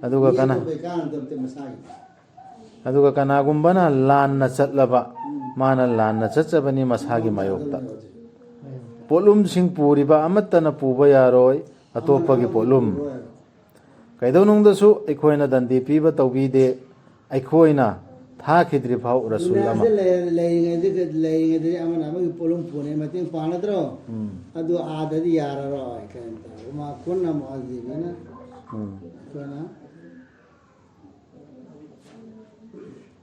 ꯑꯗꯨꯒ ꯃꯤ ꯀꯅꯥ-, ꯑꯇꯣꯞꯄꯒꯤ ꯀꯥꯟꯅꯕ ꯅꯠꯇꯦ, ꯃꯁꯥꯒꯤ꯫ ꯑꯗꯨꯒ ꯀꯅꯥꯒꯨꯝꯕꯅ ꯂꯥꯟꯅ ꯆꯠꯂꯕ, ꯎꯝ꯫ ꯃꯥꯅ ꯂꯥꯟꯅ ꯆꯠꯆꯕꯅꯤ ꯃꯁꯥꯒꯤ ꯃꯥꯅ ꯃꯥꯌꯣꯛꯇ꯫ ꯆꯠꯂꯕꯅꯤ ꯍꯧꯖꯤꯛ꯫ ꯄꯣꯠꯂꯨꯝꯁꯤꯡ ꯄꯨꯔꯤꯕ ꯑꯃꯠꯇꯅ ꯄꯨꯕ ꯌꯥꯔꯣꯏ ꯑꯇꯣꯞꯄꯒꯤ ꯑꯃꯅ ꯄꯣꯠꯂꯨꯝ꯫ ꯄꯨꯔꯣꯏ꯫ ꯀꯩꯗꯧꯅꯨꯡꯗꯁꯨ ꯑꯩꯈꯣꯏꯅ ꯗꯟꯗꯤ ꯄꯤꯕ ꯇꯧꯕꯤꯗꯦ꯫ ꯑꯩꯈꯣꯏꯅ ꯊꯥꯈꯤꯗ꯭ꯔꯤꯐꯥꯎ ꯔꯁꯨꯜ ꯑꯃ꯫ ꯗꯨꯅꯤꯌꯥꯁꯤꯗ ꯂꯩ-, ꯂꯩꯔꯤꯉꯩꯗ, ꯂꯩꯔꯤꯉꯩꯗꯗꯤ ꯑꯃꯅ ꯑꯃꯒꯤ ꯄꯣꯠꯂꯨꯝ ꯄꯨꯅꯩ, ꯃꯇꯦꯡ ꯄꯥꯡꯅꯗ꯭ꯔꯣ? ꯎꯝ꯫ ꯑꯗꯨ ꯑꯥꯗꯗꯤ ꯌꯥꯔꯔꯣꯏ, ꯀꯩꯅꯣ ꯇꯧꯔꯦ꯫ وما كنا معذبين. ꯎꯝ꯫ ꯑꯩꯈꯣꯏꯅ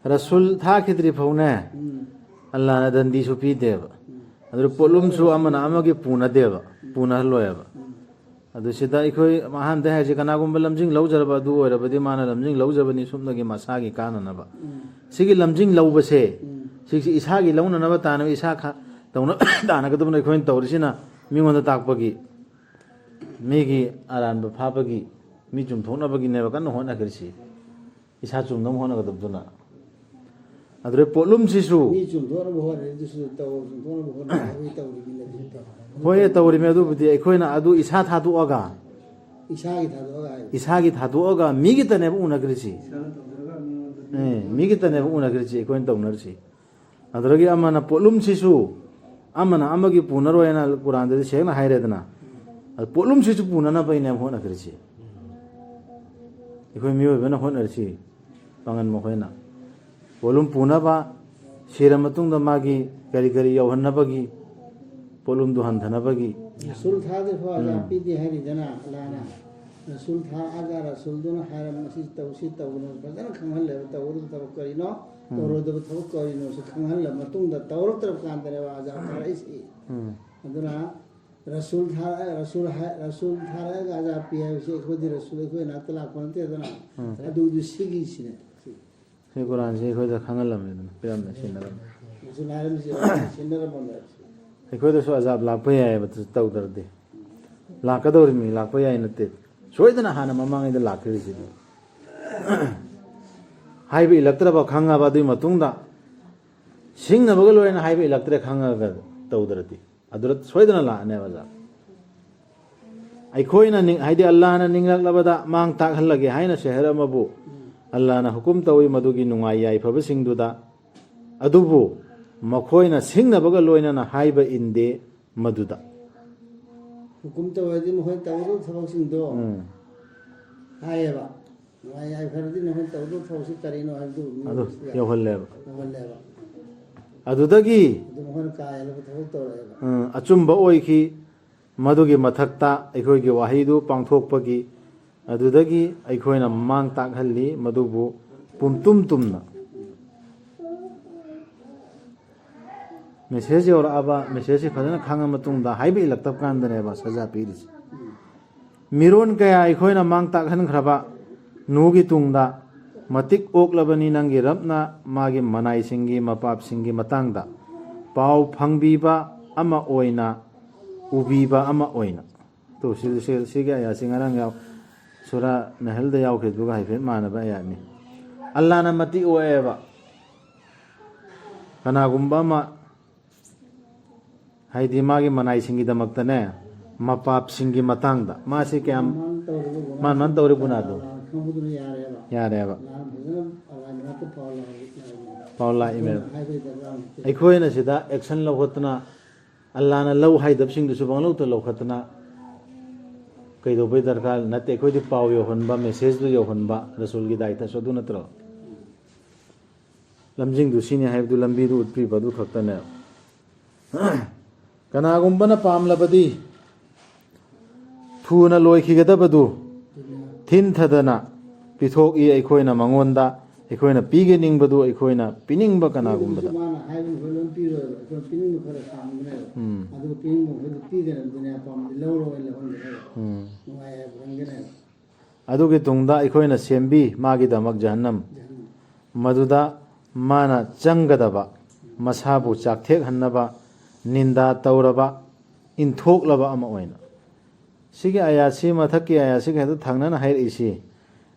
ꯔꯁꯨꯜ ꯊꯥꯈꯤꯗ꯭ꯔꯤ ꯐꯥꯎꯅꯦ, ꯎꯝ꯫ ꯑꯜꯂꯥꯅ ꯗꯟꯗꯤꯁꯨ ꯄꯤꯗꯦꯕ꯫ ꯎꯝ꯫ ꯑꯗꯨ ꯄꯣꯠꯂꯨꯝꯁꯨ ꯑꯃꯅ ꯑꯃꯒꯤ ꯄꯨꯅꯗꯦꯕ, ꯎꯝ꯫ ꯄꯨꯅꯍꯜꯂꯣꯏꯕ꯫ ꯎꯝ꯫ ꯑꯗꯨ ꯁꯤꯗ ꯑꯩꯈꯣꯏ ꯑꯍꯥꯟꯕꯗ ꯍꯥꯏꯁꯦ, ꯀꯅꯥꯒꯨꯝꯕ ꯂꯝꯖꯤꯡ ꯂꯧꯖꯔꯕ ꯑꯗꯨ ꯑꯣꯏꯔꯕꯗꯤ ꯃꯥꯅ ꯂꯝꯖꯤꯡ ꯂꯧꯖꯕꯅꯤ ꯁꯨꯞꯅꯒꯤ ꯃꯁꯥꯒꯤ ꯀꯥꯟꯅꯅꯕ꯫ ꯎꯝ꯫ ꯁꯤꯒꯤ ꯂꯝꯖꯤꯡ ꯂꯧꯕꯁꯦ, ꯎꯝ꯫ ꯁꯤꯁꯤ ꯏꯁꯥꯒꯤ ꯂꯧꯅꯅꯕ ꯇꯥꯅꯕ ꯏꯁꯥ ꯈ-, ꯇꯧꯅ-, ꯇꯥꯟꯅꯒꯗꯕꯅꯤ꯫ ꯑꯩꯈꯣꯏꯅ ꯇꯧꯔꯤꯁꯤꯅ ꯃꯤꯉꯣꯟꯗ ꯇꯥꯛꯄꯒꯤ, ꯃꯤꯒꯤ ꯑꯔꯥꯟꯕ ꯐꯥꯕꯒꯤ, ꯃꯤ ꯆꯨꯝꯊꯣꯛꯅꯕꯒꯤꯅꯦꯕ ꯀꯟꯅ ꯍꯣꯠꯅꯈ꯭ꯔꯤꯁꯤ꯫ ꯏꯁꯥ ꯆꯨꯝꯅꯕ ꯍꯣꯠꯅꯒꯗꯕꯗꯨꯅ꯫ ꯑꯗꯨꯗꯩ ꯄꯣꯠꯂꯨꯝꯁꯤꯁꯨ ꯃꯤ ꯆꯨꯝꯊꯣꯛꯅꯕ ꯍꯣꯠꯅꯔꯦ, ꯑꯗꯨꯁꯨ ꯇꯧ-, ꯆꯨꯝꯊꯣꯛꯅꯕ ꯍꯣꯠꯅꯔꯦ, ꯑꯩꯈꯣꯏ ꯇꯧꯔꯤꯕꯅꯤ ꯅꯠꯇꯦ꯫ ꯍꯣꯏ, ꯇꯧꯔꯤꯃꯤ꯫ ꯑꯗꯨꯕꯨꯗꯤ ꯑꯩꯈꯣꯏꯅ ꯑꯗꯨ ꯏꯁꯥ ꯊꯥꯗꯣꯛꯑꯒ, ꯏꯁꯥꯒꯤ ꯊꯥꯗꯣꯛꯑꯒ ꯍꯥꯏ꯫ ꯏꯁꯥꯒꯤ ꯊꯥꯗꯣꯛꯑꯒ ꯃꯤꯒꯤꯇꯅꯦꯕ ꯎꯅꯈ꯭ꯔꯤꯁꯤ꯫ ꯏꯁꯥꯅ ꯇꯧꯖꯔꯒ ꯃꯤꯉꯣꯟꯗ ꯑꯦ, ꯃꯤꯒꯤꯇꯅꯦꯕ ꯎꯅꯈ꯭ꯔꯤꯁꯤ ꯑꯩꯈꯣꯏꯅ ꯇꯧꯅꯔꯤꯁꯤ꯫ ꯑꯗꯨꯗꯒꯤ ꯑꯃꯅ ꯄꯣꯠꯂꯨꯝꯁꯤꯁꯨ ꯑꯃꯅ ꯑꯃꯒꯤ ꯄꯨꯅꯔꯣꯏꯅ ꯀꯨꯔꯥꯟꯗꯗꯤ ꯁꯦꯡꯅ ꯍꯥꯏꯔꯦꯗꯅ꯫ ꯑꯗꯨ ꯄꯣꯠꯂꯨꯝꯁꯤꯁꯨ ꯄꯨꯅꯅꯕꯩꯅꯦꯕ ꯍꯣꯠꯅꯈ꯭ꯔꯤꯁꯤ꯫ ꯑꯩꯈꯣꯏ ꯃꯤꯑꯣꯏꯕꯅ ꯍꯣꯠꯅꯔꯤꯁꯤ, ꯄꯥꯡꯒꯟ ꯃꯈꯣꯏꯅ꯫ ꯄꯣꯠꯂꯨꯝ ꯄꯨꯅꯕ, ꯁꯤꯔ ꯃꯇꯨꯡꯗ ꯃꯥꯒꯤ ꯀꯔꯤ ꯀꯔꯤ ꯌꯧꯍꯟꯅꯕꯒꯤ, ꯄꯣꯠꯂꯨꯝꯗꯨ ꯍꯟꯊꯅꯕꯒꯤ꯫ ꯔꯁꯨꯜ ꯊꯥꯗ꯭ꯔꯤ ꯐꯥꯎ ꯑꯖꯥ ꯎꯝ꯫ ꯄꯤꯗꯦ ꯍꯥꯏꯔꯤꯗꯅ ꯑꯜꯂꯥꯅ꯫ ꯔꯁꯨꯜ ꯊꯥꯔꯛꯑꯒ ꯔꯁꯨꯜꯗꯨꯅ ꯍꯥꯏꯔꯝ, "ꯃꯁꯤ ꯇꯧꯁꯤ ꯇꯧꯒꯅꯨ", ꯐꯖꯅ ꯈꯪꯍꯜꯂꯦꯕ꯫ ꯇꯧꯒꯗꯕ ꯊꯕꯛ ꯀꯔꯤꯅꯣ, ꯎꯝ꯫ ꯇꯧꯔꯣꯏꯗꯕ ꯊꯕꯛ ꯀꯔꯤꯅꯣꯁꯨ ꯈꯪꯍꯜꯂ ꯃꯇꯨꯡꯗ, ꯇꯧꯔꯛꯇ꯭ꯔꯕ ꯀꯥꯟꯗꯅꯦꯕ ꯑꯖꯥꯕ ꯊꯥꯔꯛꯏꯁꯤ꯫ ꯎꯝ꯫ ꯑꯗꯨꯅ ꯔꯁꯨꯜ ꯊꯥꯔꯛꯑ-, ꯔꯁꯨꯜ ꯍꯥꯏ-, ꯔꯁꯨꯜ ꯊꯥꯔꯛꯑꯒ ꯑꯖꯥꯕ ꯄꯤ ꯍꯥꯏꯕꯁꯤ ꯑꯩꯈꯣꯏꯗꯤ ꯔꯁꯨꯜ ꯑꯩꯈꯣꯏ ꯅꯥꯛꯇ ꯂꯥꯛꯄ ꯅꯠꯇꯦꯗꯅ꯫ ꯎꯝ꯫ ꯑꯗꯨꯗꯨ ꯁꯤꯒꯤꯁꯤꯅꯦ꯫ ꯁꯤ ꯀꯨꯔꯥꯟꯁꯤ ꯑꯩꯈꯣꯏꯗ ꯈꯪꯍꯜꯂꯝꯃꯦꯗꯅ, ꯄꯤꯔꯝꯃꯦ, ꯁꯤꯟꯅꯔꯝꯃꯦ꯫ ꯔꯁꯨꯜ ꯍꯥꯏꯔꯝꯃꯤꯁꯦ ꯁꯤꯟꯅꯔꯝꯃꯕꯅꯦ꯫ ꯑꯩꯈꯣꯏꯗꯁꯨ ꯑꯖꯥꯕ ꯂꯥꯛꯄ ꯌꯥꯏꯑꯕ, ꯇꯧꯗ꯭ꯔꯗꯤ꯫ ꯂꯥꯛꯀꯗꯧꯔꯤꯃꯤ, ꯂꯥꯛꯄ ꯌꯥꯏ ꯅꯠꯇꯦ꯫ ꯁꯣꯏꯗꯅ ꯍꯥꯟꯅ ꯃꯃꯥꯡꯉꯩꯗ ꯂꯥꯛꯈꯤꯕꯁꯤꯗꯤ꯫ ꯍꯥꯏꯕ ꯏꯜꯂꯛꯇ꯭ꯔꯕ ꯈꯪꯉꯕ, ꯑꯗꯨꯒꯤ ꯃꯇꯨꯡꯗ ꯁꯤꯡꯅꯕꯒ ꯂꯣꯏꯅ ꯍꯥꯏꯕ ꯏꯜꯂꯛꯇ꯭ꯔꯦ ꯈꯪꯉꯒ ꯇꯧꯗ꯭ꯔꯗꯤ, ꯑꯗꯨꯗ ꯁꯣꯏꯗꯅ ꯂꯥꯛꯑꯅꯦꯕ ꯑꯖꯥꯕ꯫ ꯑꯩꯈꯣꯏꯅ ꯅꯤꯡ-, ꯍꯥꯏꯗꯤ ꯑꯜꯂꯥꯍꯅ ꯅꯤꯡꯂꯛꯂꯕꯗ ꯃꯥꯡ ꯇꯥꯛꯍꯜꯂꯒꯦ ꯍꯥꯏꯅ ꯁꯦꯍꯔ ꯑꯃꯕꯨ ꯑꯜꯂꯥꯍꯅ ꯍꯨꯀꯨꯝ ꯇꯧꯏ, ꯃꯗꯨꯒꯤ ꯅꯨꯡꯉꯥꯏ ꯌꯥꯏꯐꯕꯁꯤꯡꯗꯨꯗ꯫ ꯑꯗꯨꯕꯨ ꯃꯈꯣꯏꯅ ꯁꯤꯡꯅꯕꯒ ꯂꯣꯏꯅꯅ ꯍꯥꯏꯕ ꯏꯟꯗꯦ ꯃꯗꯨꯗ꯫ ꯍꯨꯀꯨꯝ ꯇꯧꯔꯗꯤ ꯃꯈꯣꯏ ꯇꯧꯒꯗꯕ ꯊꯕꯛꯁꯤꯡꯗꯣ ꯎꯝ꯫ ꯍꯥꯏꯌꯦꯕ꯫ ꯅꯨꯡꯉꯥꯏ ꯌꯥꯏꯐꯔꯗꯤ ꯅꯈꯣꯏ ꯇꯧꯗꯧ ꯊꯕꯛꯁꯤ ꯀꯔꯤꯅꯣ ꯍꯥꯏꯕꯗꯨ ꯑꯗꯨ ꯃꯤꯑꯣꯏꯕꯁꯤꯗ ꯌꯧꯍꯜꯂꯦꯕ꯫ ꯌꯧꯍꯜꯂꯦꯕ꯫ ꯑꯗꯨꯗꯒꯤ ꯑꯗꯨ ꯃꯈꯣꯏꯅ ꯀꯥ ꯍꯦꯜꯂꯕ ꯊꯕꯛ ꯇꯧꯔꯛꯑꯦꯕ꯫ ꯎꯝ, ꯑꯆꯨꯝꯕ ꯑꯣꯏꯈꯤ꯫ ꯃꯗꯨꯒꯤ ꯃꯊꯛꯇ ꯑꯩꯈꯣꯏꯒꯤ ꯋꯥꯍꯩꯗꯨ ꯄꯥꯡꯊꯣꯛꯄꯒꯤ, ꯑꯗꯨꯗꯒꯤ ꯑꯩꯈꯣꯏꯅ ꯃꯥꯡ ꯇꯥꯛꯍꯜꯂꯤ, ꯃꯗꯨꯕꯨ ꯄꯨꯝꯇꯨꯝ ꯇꯨꯝꯅ꯫ ꯃꯦꯁꯦꯖ ꯌꯧꯔꯛꯑꯕ, ꯃꯦꯁꯦꯖꯁꯤ ꯐꯖꯅ ꯈꯪꯉ ꯃꯇꯨꯡꯗ ꯍꯥꯏꯕ ꯏꯜꯂꯛꯇꯕ ꯀꯥꯟꯗꯅꯦꯕ ꯁꯖꯥ ꯄꯤꯔꯤꯁꯦ꯫ ꯃꯤꯔꯣꯟ ꯀꯌꯥ ꯑꯩꯈꯣꯏꯅ ꯃꯥꯡ ꯇꯥꯛꯍꯟꯈ꯭ꯔꯕ ꯅꯨꯍꯒꯤ ꯇꯨꯡꯗ, ꯃꯇꯤꯛ ꯑꯣꯛꯂꯕꯅꯤ ꯅꯪꯒꯤ ꯔꯕꯅ ꯃꯥꯒꯤ ꯃꯅꯥꯏꯁꯤꯡꯒꯤ ꯃꯄꯥꯞꯁꯤꯡꯒꯤ ꯃꯇꯥꯡꯗ ꯄꯥꯎ ꯐꯪꯕꯤꯕ ꯑꯃ ꯑꯣꯏꯅ, ꯎꯕꯤꯕ ꯑꯃ ꯑꯣꯏꯅ꯫ ꯇꯨ, ꯁꯤ, ꯁꯤ, ꯁꯤꯒꯤ ꯑꯌꯥꯠꯁꯤ ꯉꯔꯥꯡ ꯌꯥꯎ-, ꯁꯨꯔꯥ ꯅꯍꯜꯗ ꯌꯥꯎꯈꯤꯕꯗꯨꯒ ꯍꯥꯏꯐꯦꯠ ꯃꯥꯟꯅꯕ ꯑꯌꯥꯠꯅꯤ꯫ ꯑꯜꯂꯥꯅ ꯃꯇꯤꯛ ꯑꯣꯛꯑꯦꯕ꯫ ꯀꯅꯥꯒꯨꯝꯕ ꯑꯃ, ꯍꯥꯏꯗꯤ ꯃꯥꯒꯤ ꯃꯅꯥꯏꯁꯤꯡꯒꯤꯗꯃꯛꯇꯅꯦ, ꯃꯄꯥꯞꯁꯤꯡꯒꯤ ꯃꯇꯥꯡꯗ ꯃꯥꯁꯤ ꯀꯌꯥꯝ ꯃꯥꯅ ꯃꯥꯅ ꯇꯧꯔꯤꯕ ꯃꯥꯅ ꯃꯥꯅ ꯇꯧꯔꯤꯕ ꯒꯨꯅꯥꯗꯣ ꯈꯪꯕꯗꯨꯅ ꯌꯥꯔꯦꯕ꯫ ꯌꯥꯔꯦꯕ꯫ ꯂꯥꯟ ꯐꯖꯅ ꯑꯜꯂꯥꯍ ꯃꯅꯥꯛꯇ ꯄꯥꯎ ꯂꯥꯎ-, ꯂꯥꯎ-, ꯄꯥꯎ ꯂꯥꯛꯏꯃꯦꯕ꯫ ꯑꯩꯈꯣꯏꯅ ꯍꯥꯏꯕꯒꯤ ꯗꯔꯀꯥꯔ ꯂꯩꯇꯦ꯫ ꯑꯩꯈꯣꯏꯅ ꯁꯤꯗ ꯑꯦꯛꯁꯟ ꯂꯧꯈꯠꯇꯅ ꯑꯜꯂꯥꯅ ꯂꯧ ꯍꯥꯏꯗꯕꯁꯤꯡꯗꯨꯁꯨ ꯄꯪꯂꯧꯇ ꯂꯧꯈꯠꯇꯅ ꯀꯩꯗꯧꯕꯩ ꯗꯔꯀꯥꯔ ꯅꯠꯇꯦ? ꯑꯩꯈꯣꯏꯗꯤ ꯄꯥꯎ ꯌꯧꯍꯟꯕ, ꯃꯦꯁꯦꯖꯇꯨ ꯌꯧꯍꯟꯕ, ꯔꯁꯨꯜꯒꯤ ꯗꯥꯏꯇꯁꯨ ꯑꯗꯨ ꯅꯠꯇ꯭ꯔꯣ? ꯂꯝꯖꯤꯡꯗꯨ ꯁꯤꯅꯤ ꯍꯥꯏꯕꯗꯨ ꯂꯝꯕꯤꯗꯨ ꯎꯠꯄꯤꯕ ꯑꯗꯨ ꯈꯛꯇꯅꯦ꯫ ꯀꯅꯥꯒꯨꯝꯕꯅ ꯄꯥꯝꯂꯕꯗꯤ ꯊꯨꯅ ꯂꯣꯏꯈꯤꯒꯗꯕꯗꯨ ꯍꯤꯟꯊꯗꯅ ꯄꯤꯊꯣꯛꯏ ꯑꯩꯈꯣꯏꯅ ꯃꯉꯣꯟꯗ, ꯑꯩꯈꯣꯏꯅ ꯄꯤꯒꯅꯤꯡꯕꯗꯨ ꯑꯩꯈꯣꯏꯅ ꯄꯤꯅꯤꯡꯕ ꯀꯅꯥꯒꯨꯝꯕꯗ꯫ ꯃꯥꯅ ꯍꯥꯏꯕ ꯃꯈꯩ ꯂꯣꯏ ꯄꯤꯔꯣꯏꯕ, ꯑꯩꯈꯣꯏꯅ ꯄꯤꯅꯤꯡꯕ ꯈꯔ ꯈꯥꯡꯒꯅꯦꯕ꯫ ꯎꯝ꯫ ꯑꯗꯨ ꯄꯤꯅꯤꯡꯕ ꯃꯈꯩꯗꯨ ꯄꯤꯗꯅ ꯗꯨꯅꯤꯌꯥ ꯄꯥꯝꯕꯗꯤ ꯂꯧꯔꯣꯏ ꯍꯥꯏꯅ ꯂꯧꯍꯟꯒꯅꯦꯕ꯫ ꯎꯝ꯫ ꯅꯨꯡꯉꯥꯏ ꯍꯥꯏꯕ ꯈꯟꯒꯅꯦꯕ꯫ ꯑꯗꯨꯒꯤ ꯇꯨꯡꯗ ꯑꯩꯈꯣꯏꯅ ꯁꯦꯝꯕꯤ ꯃꯥꯒꯤꯗꯃꯛ ꯖꯍꯟꯅꯝ, ꯖꯍꯟꯅꯝ꯫ ꯃꯗꯨꯗ ꯃꯥꯅ ꯆꯪꯒꯗꯕ, ꯃꯁꯥꯕꯨ ꯆꯥꯛꯊꯦꯛꯍꯟꯅꯕ, ꯅꯤꯟꯗꯥ ꯇꯧꯔꯕ, ꯏꯟꯊꯣꯛꯂꯕ ꯑꯃ ꯑꯣꯏꯅ꯫ ꯁꯤꯒꯤ ꯑꯌꯥꯠꯁꯤ ꯃꯊꯛꯀꯤ ꯑꯌꯥꯠꯁꯤꯒ ꯍꯦꯛꯇ ꯊꯪꯅꯅ ꯍꯥꯏꯔꯛꯏꯁꯤ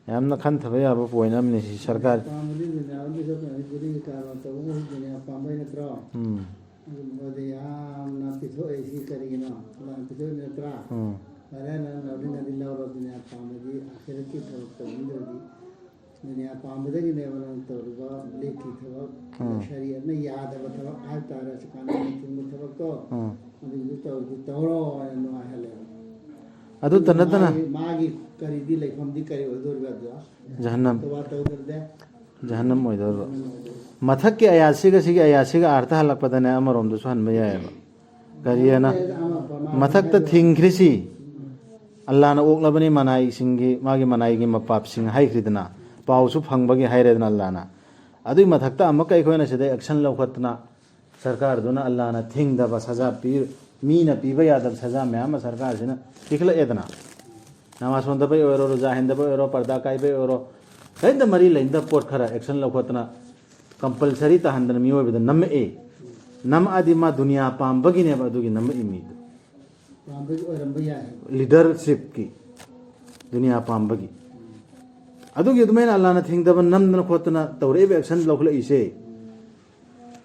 ꯌꯥꯝꯅ ꯈꯟꯊꯕ ꯌꯥꯕ ꯄꯣꯏꯟ ꯑꯃꯅꯤ꯫ ꯁꯤ ꯁꯔꯀꯥꯔ ꯑꯄꯥꯝꯕꯗꯤ ꯗꯨꯅꯤꯌꯥ ꯑꯃꯗꯤ ꯆꯠꯄ ꯅꯠꯇꯦ, ꯒꯨꯔꯤꯒꯤ ꯀꯥꯔꯕꯥꯔ ꯇꯧꯕ ꯃꯈꯩ ꯗꯨꯅꯤꯌꯥ ꯑꯄꯥꯝꯕꯩ ꯅꯠꯇ꯭ꯔꯣ? ꯎꯝ꯫ ꯑꯗꯨꯒꯨꯝꯕꯗ ꯌꯥꯝꯅ ꯄꯤꯊꯣꯛꯏꯁꯤ ꯀꯔꯤꯒꯤꯅꯣ? ꯑꯗꯨꯃꯥꯏꯅ ꯄꯤꯊꯣꯛꯏ ꯅꯠꯇ꯭ꯔꯥ? ꯎꯝ꯫ ꯐꯔꯦ, ꯅꯪ ꯂꯧꯅꯤꯡꯉꯗꯤ ꯂꯧꯔꯣ, ꯗꯨꯅꯤꯌꯥ ꯑꯄꯥꯝꯕꯗꯤ ꯑꯥꯈꯤꯔꯠꯀꯤ ꯊꯕꯛ ꯇꯧꯅꯤꯡꯗ꯭ꯔꯗꯤ꯫ ꯗꯨꯅꯤꯌꯥ ꯄꯥꯝꯕꯗꯒꯤꯅꯦꯕ ꯅꯪ ꯇꯧꯔꯤꯕ ꯕ꯭ꯂꯦꯛꯀꯤ ꯊꯕꯛ, ꯎꯝ꯫ ꯁꯔꯤꯌꯠꯅ ꯌꯥꯗꯕ ꯊꯕꯛ ꯍꯥꯏꯕ ꯇꯥꯔꯦ, ꯁꯨꯀꯥꯟꯗ ꯊꯤꯡꯕ ꯊꯕꯛꯇꯣ, ꯎꯝ꯫ ꯑꯗꯨꯒꯤꯗꯨ ꯇꯧꯔꯗꯤ ꯇꯧꯔꯣ ꯍꯥꯏꯅ ꯅꯨꯡꯉꯥꯏꯍꯜꯂꯦꯕ꯫ ꯑꯗꯨꯇ ꯅꯠꯇꯅ ꯃꯥꯒꯤ, ꯃꯥꯒꯤ ꯀꯔꯤꯗꯤ ꯂꯩꯐꯝꯗꯤ ꯀꯔꯤ ꯑꯣꯏꯗꯣꯔꯤꯕ ꯑꯗꯨ? ꯖꯍꯟꯅꯝ꯫ ꯇꯧꯕ ꯇꯧꯗ꯭ꯔꯗꯤ ꯖꯍꯟꯅꯝ ꯑꯣꯏꯗꯣꯔꯤꯕ꯫ ꯖꯍꯟꯅꯝ ꯑꯣꯏꯗꯣꯔꯤꯕ꯫ ꯃꯊꯛꯀꯤ ꯑꯌꯥꯠꯁꯤꯒ ꯁꯤꯒꯤ ꯑꯌꯥꯠꯁꯤꯒ ꯑꯥꯔꯊ ꯍꯜꯂꯛꯄꯗꯅꯦ ꯑꯃꯔꯣꯝꯗꯁꯨ ꯍꯟꯕ ꯌꯥꯏꯑꯕ꯫ ꯀꯔꯤꯑꯅ? ꯃꯊꯛꯇ ꯊꯤꯡꯈ꯭ꯔꯤꯁꯤ ꯑꯜꯂꯥꯅ ꯑꯣꯛꯂꯕꯅꯤ, ꯃꯅꯥꯏꯁꯤꯡꯒꯤ, ꯃꯥꯒꯤ ꯃꯅꯥꯏꯒꯤ ꯃꯄꯥꯞꯁꯤꯡ ꯍꯥꯏꯈ꯭ꯔꯤꯗꯅ, ꯄꯥꯎꯁꯨ ꯐꯪꯕꯒꯤ ꯍꯥꯏꯔꯦꯗꯅ ꯑꯜꯂꯥꯅ꯫ ꯑꯗꯨꯏ ꯃꯊꯛꯇ ꯑꯃꯨꯛꯀ ꯑꯩꯈꯣꯏꯅ ꯁꯤꯗ ꯑꯦꯛꯁꯟ ꯂꯧꯈꯠꯇꯅ, ꯁꯔꯀꯥꯔꯗꯨꯅ ꯑꯜꯂꯥꯅ ꯊꯤꯡꯗꯕ ꯁꯖꯥ ꯄꯤ, ꯃꯤꯅ ꯄꯤꯕ ꯌꯥꯗꯕ ꯁꯖꯥ ꯃꯌꯥꯝ ꯑꯃ ꯁꯔꯀꯥꯔꯁꯤꯅ ꯄꯤꯈꯠꯂꯛꯑꯦꯗꯅ꯫ ꯅꯃꯥꯖ ꯁꯣꯟꯗꯕꯩ ꯑꯣꯏꯔꯣ, ꯔꯣꯖꯥ ꯍꯦꯟꯗꯕꯩ ꯑꯣꯏꯔꯣ, ꯄꯔꯗꯥ ꯀꯥꯏꯕꯩ ꯑꯣꯏꯔꯣ, ꯀꯔꯤꯝꯇ ꯃꯔꯤ ꯂꯩꯅꯗꯕ ꯄꯣꯠ ꯈꯔ ꯑꯦꯛꯁꯟ ꯂꯧꯈꯠꯇꯅ ꯀꯝꯄꯜꯁꯔꯤ ꯇꯥꯍꯟꯗꯅ ꯃꯤꯑꯣꯏꯕꯗ ꯅꯝꯃꯛꯑꯦ꯫ ꯅꯝꯃꯛꯑꯗꯤ ꯃꯥ ꯗꯨꯅꯤꯌꯥ ꯄꯥꯝꯕꯒꯤꯅꯦꯕ ꯑꯗꯨꯒꯤ ꯅꯝꯃꯛꯏ ꯃꯤꯗꯣ꯫ ꯄꯥꯝꯕꯒꯤ ꯑꯣꯏꯔꯝꯕ ꯌꯥꯏ ꯍꯥꯏꯕ꯫ ꯂꯤꯗꯔꯁꯤꯞꯀꯤ, ꯗꯨꯅꯤꯌꯥ ꯄꯥꯝꯕꯒꯤ꯫ ꯑꯗꯨꯒꯤ ꯑꯗꯨꯃꯥꯏꯅ ꯑꯜꯂꯥꯅ ꯊꯤꯡꯗꯕ ꯅꯝꯗꯅ ꯈꯣꯠꯇꯅ ꯇꯧꯔꯛꯏꯕ ꯑꯦꯛꯁꯟ ꯂꯧꯈꯠꯂꯛꯏꯁꯦ꯫